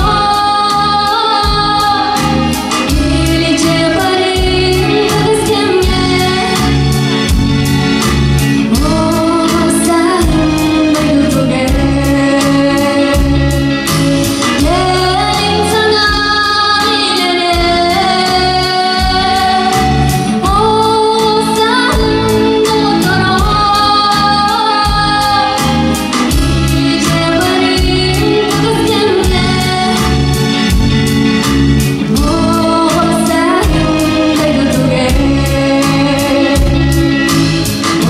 Speaker 13: Илдьэ барыҥ кылгас кэмҥэ Оҕо сааһым дойдутугар. Кэлиҥ санаам илэрэ Оҕо сааһым доҕотторо Илдьэ барыҥ кылгас кэмҥэ Оҕо сааһым дойдутугар.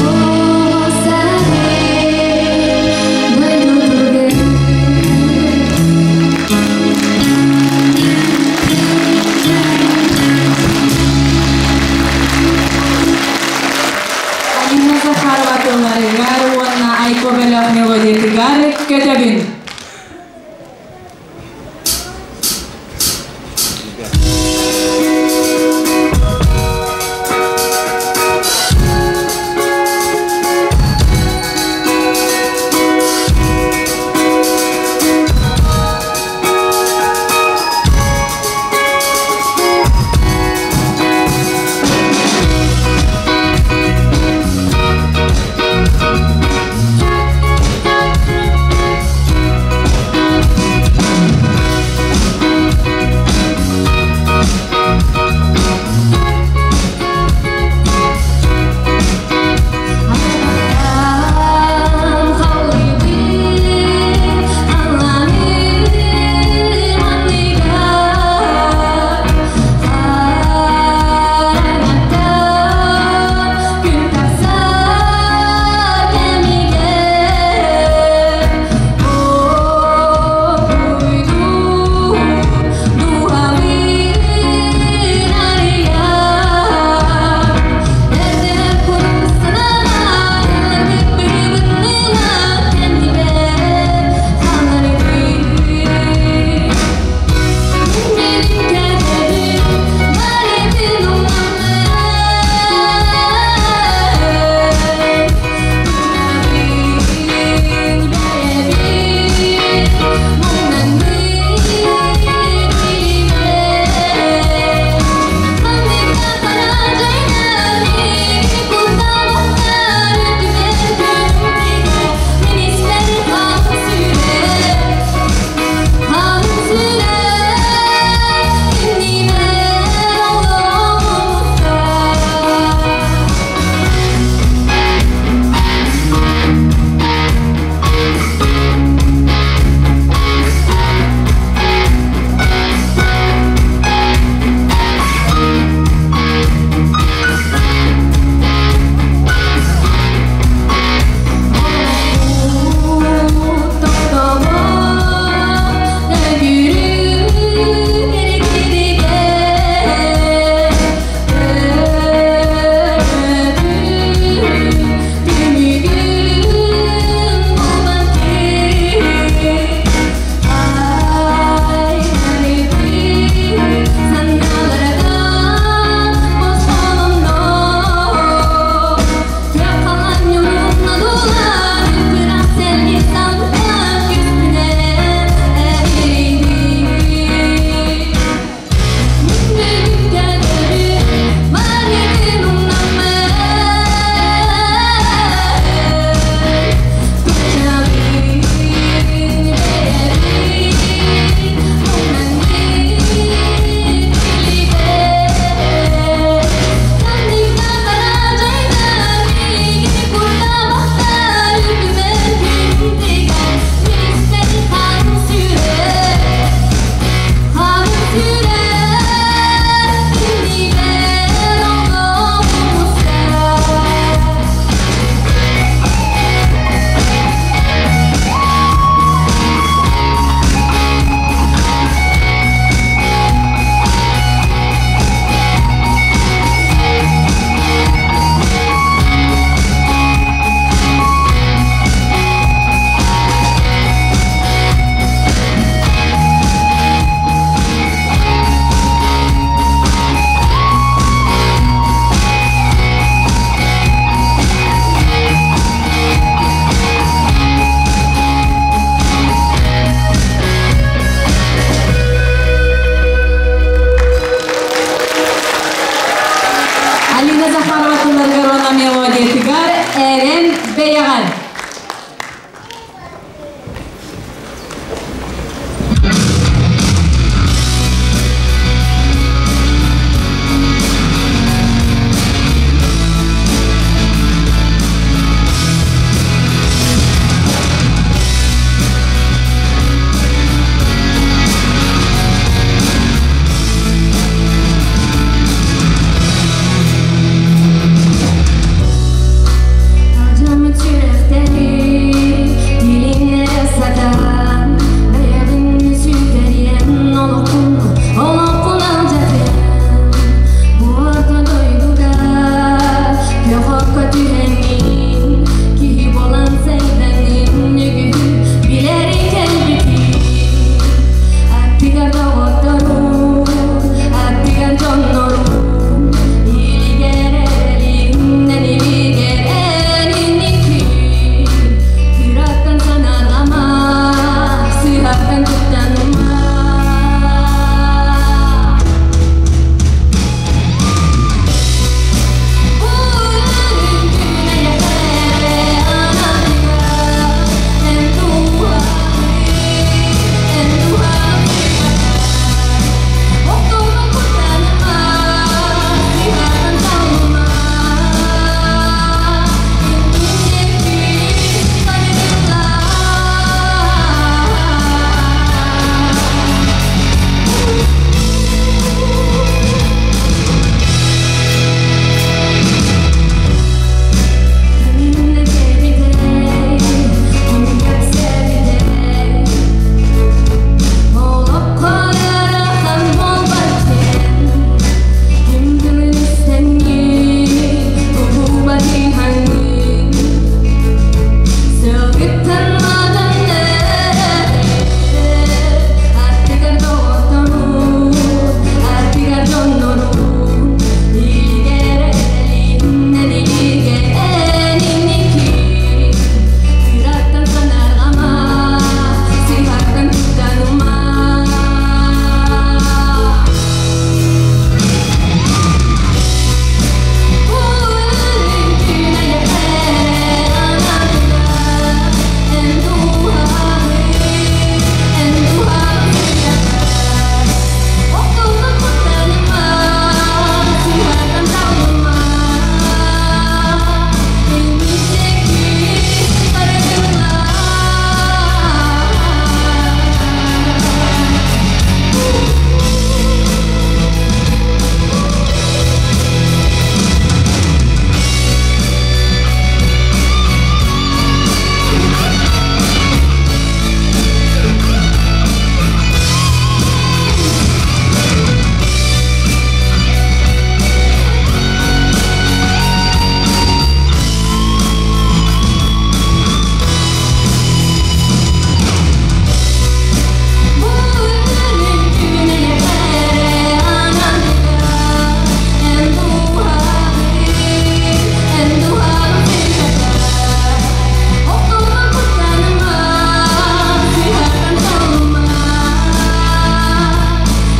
Speaker 13: Оҕо сааһым дойдутугар.
Speaker 17: Алина Захарова тылларыгар уонна Айко бөлөх мелодиятыгар Көтөбүн. Эрэн бэйэҕэр.
Speaker 13: Алдьаммыт сүрэхтэри тилиннэрэ сатаан, бэйэҕин сүтэриэн олоххун, олоххун алдьатыаҥ. Бу орто дойдуга көх-окко түһэҥҥин, киһи буолан сайдаҥҥын, үгүһү билэриҥ кэлбитин. Аттыгар доҕотторуҥ, аттыгар дьонноруҥ, илигэр эрэлиҥ, илигэр эн инникин. Кыраттан санаалама, сыыһаттан куттаныма. Бу күн эйиэхэ ананыа, эн дууһаҕын, эн дууһаҕын Охтума куттаныма, сыыһаттан саллыма. Инники сайдыллаа. Киминнэ кэбитэй, ким кэпсээбитэй, Олоххо ыарахан буолбат диэн, ким тылын истэҥҥин, тугу батыһаҥҥын, Сылгыттан матан эрэр, аттыгар доҕотторуҥ, аттыгар дьонноруҥ, илигэр эрэлиҥ, илигэр эн инникин. Кыраттан санаарҕама, сыыһаттан куттаныма. Бу күн эйиэхэ ананыа, эн дууһаҕын, эн дууһаҕын сырдатар. Охтума куттаныма, сыыһаттан саллыма. Инники барытыллаа. Бу күн эйиэхэ ананыа, эн дууһаҕын, эн дууһаҕын сырдатар. Охтума куттаныма, сыыһаттан саллыма.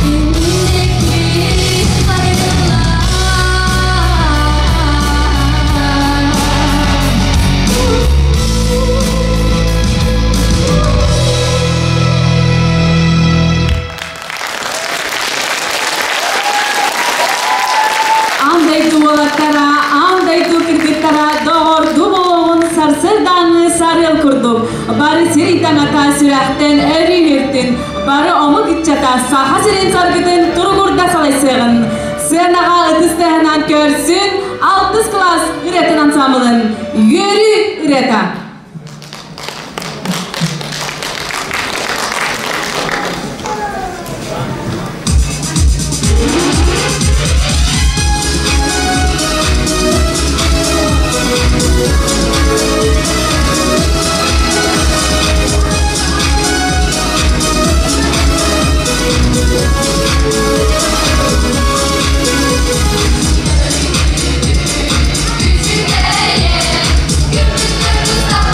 Speaker 13: Инники барытыллаа.
Speaker 17: Аан дойду уолаттара, аан дойду кыргыттара доҕордуу буолуоҕун сарсыардааҥҥы сарыал курдук. Бары сир таҥата сүрэхтэн өрүү үөртүн, бары омук ыччата Саха сирин саргытын туругурда салайсыаҕын. Сыанаҕа ытыс тыаһынан көрсүн, алтыс кылаас ырыатын ансаамбылын Үөрүү ырыата.
Speaker 13: Үчүгэйэ, күммүт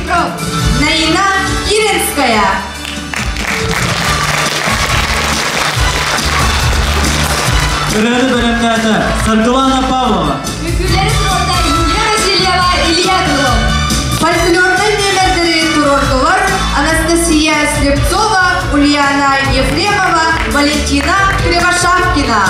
Speaker 12: Петров, Наина Киренская.
Speaker 3: Ырыаны бэлэмнээтэ Саргылана Павлова.
Speaker 2: Үҥкүүлэри туруорда Юлия Васильева, Илья Крылов.
Speaker 12: Фольклорнай нүөмэрдэри туруордулар Анастасия Слепцова, Ульяна Ефремова, Валентина Кривошапкина.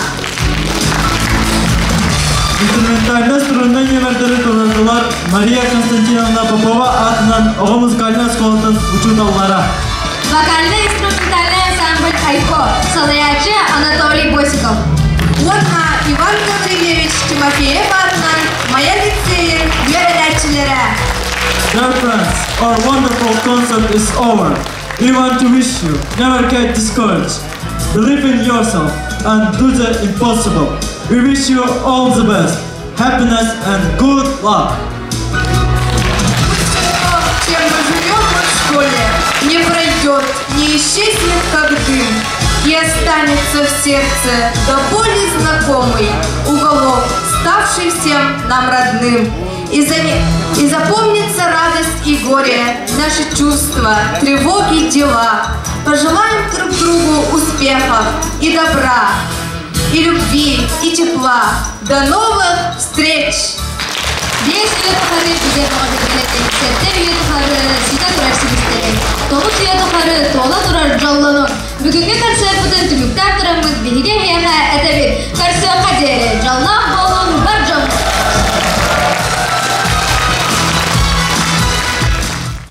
Speaker 3: Инструментальнай струннай нүөмэрдэри туруордулар Мария Константиновна Попова аатынан оҕо музыкальнай оскуолатын учууталлара.
Speaker 2: Вокально-инструментальный ансамбль «Айко», салайааччы Анатолий Босиков.
Speaker 12: Уонна Иван Гаврильевич Тимофеев аатынан Майа лицейин үөрэнээччилэрэ.
Speaker 3: Dear friends, our wonderful concert is over. We want to wish you never get discouraged. Believe in yourself and do the impossible. We wish you all the best, happiness and good luck.
Speaker 12: Чем мы живем мы в школе, не пройдет, не исчезнет, как дым, и останется в сердце до боли знакомый уголок, ставший всем нам родным. И запомнится радость и горе, наши чувства, тревоги, дела. Пожелаем друг другу успехов и добра, и любви, и тепла. До новых встреч!
Speaker 2: 5 үйэ тухары бигэ бөҕө 7 үйэ тухары ситэ турар силистэри, 9 үйэ тухары туола турар дьоллону. Бүгүҥҥү концерпытын түмүктээн тураммыт биһиги эһиэхэ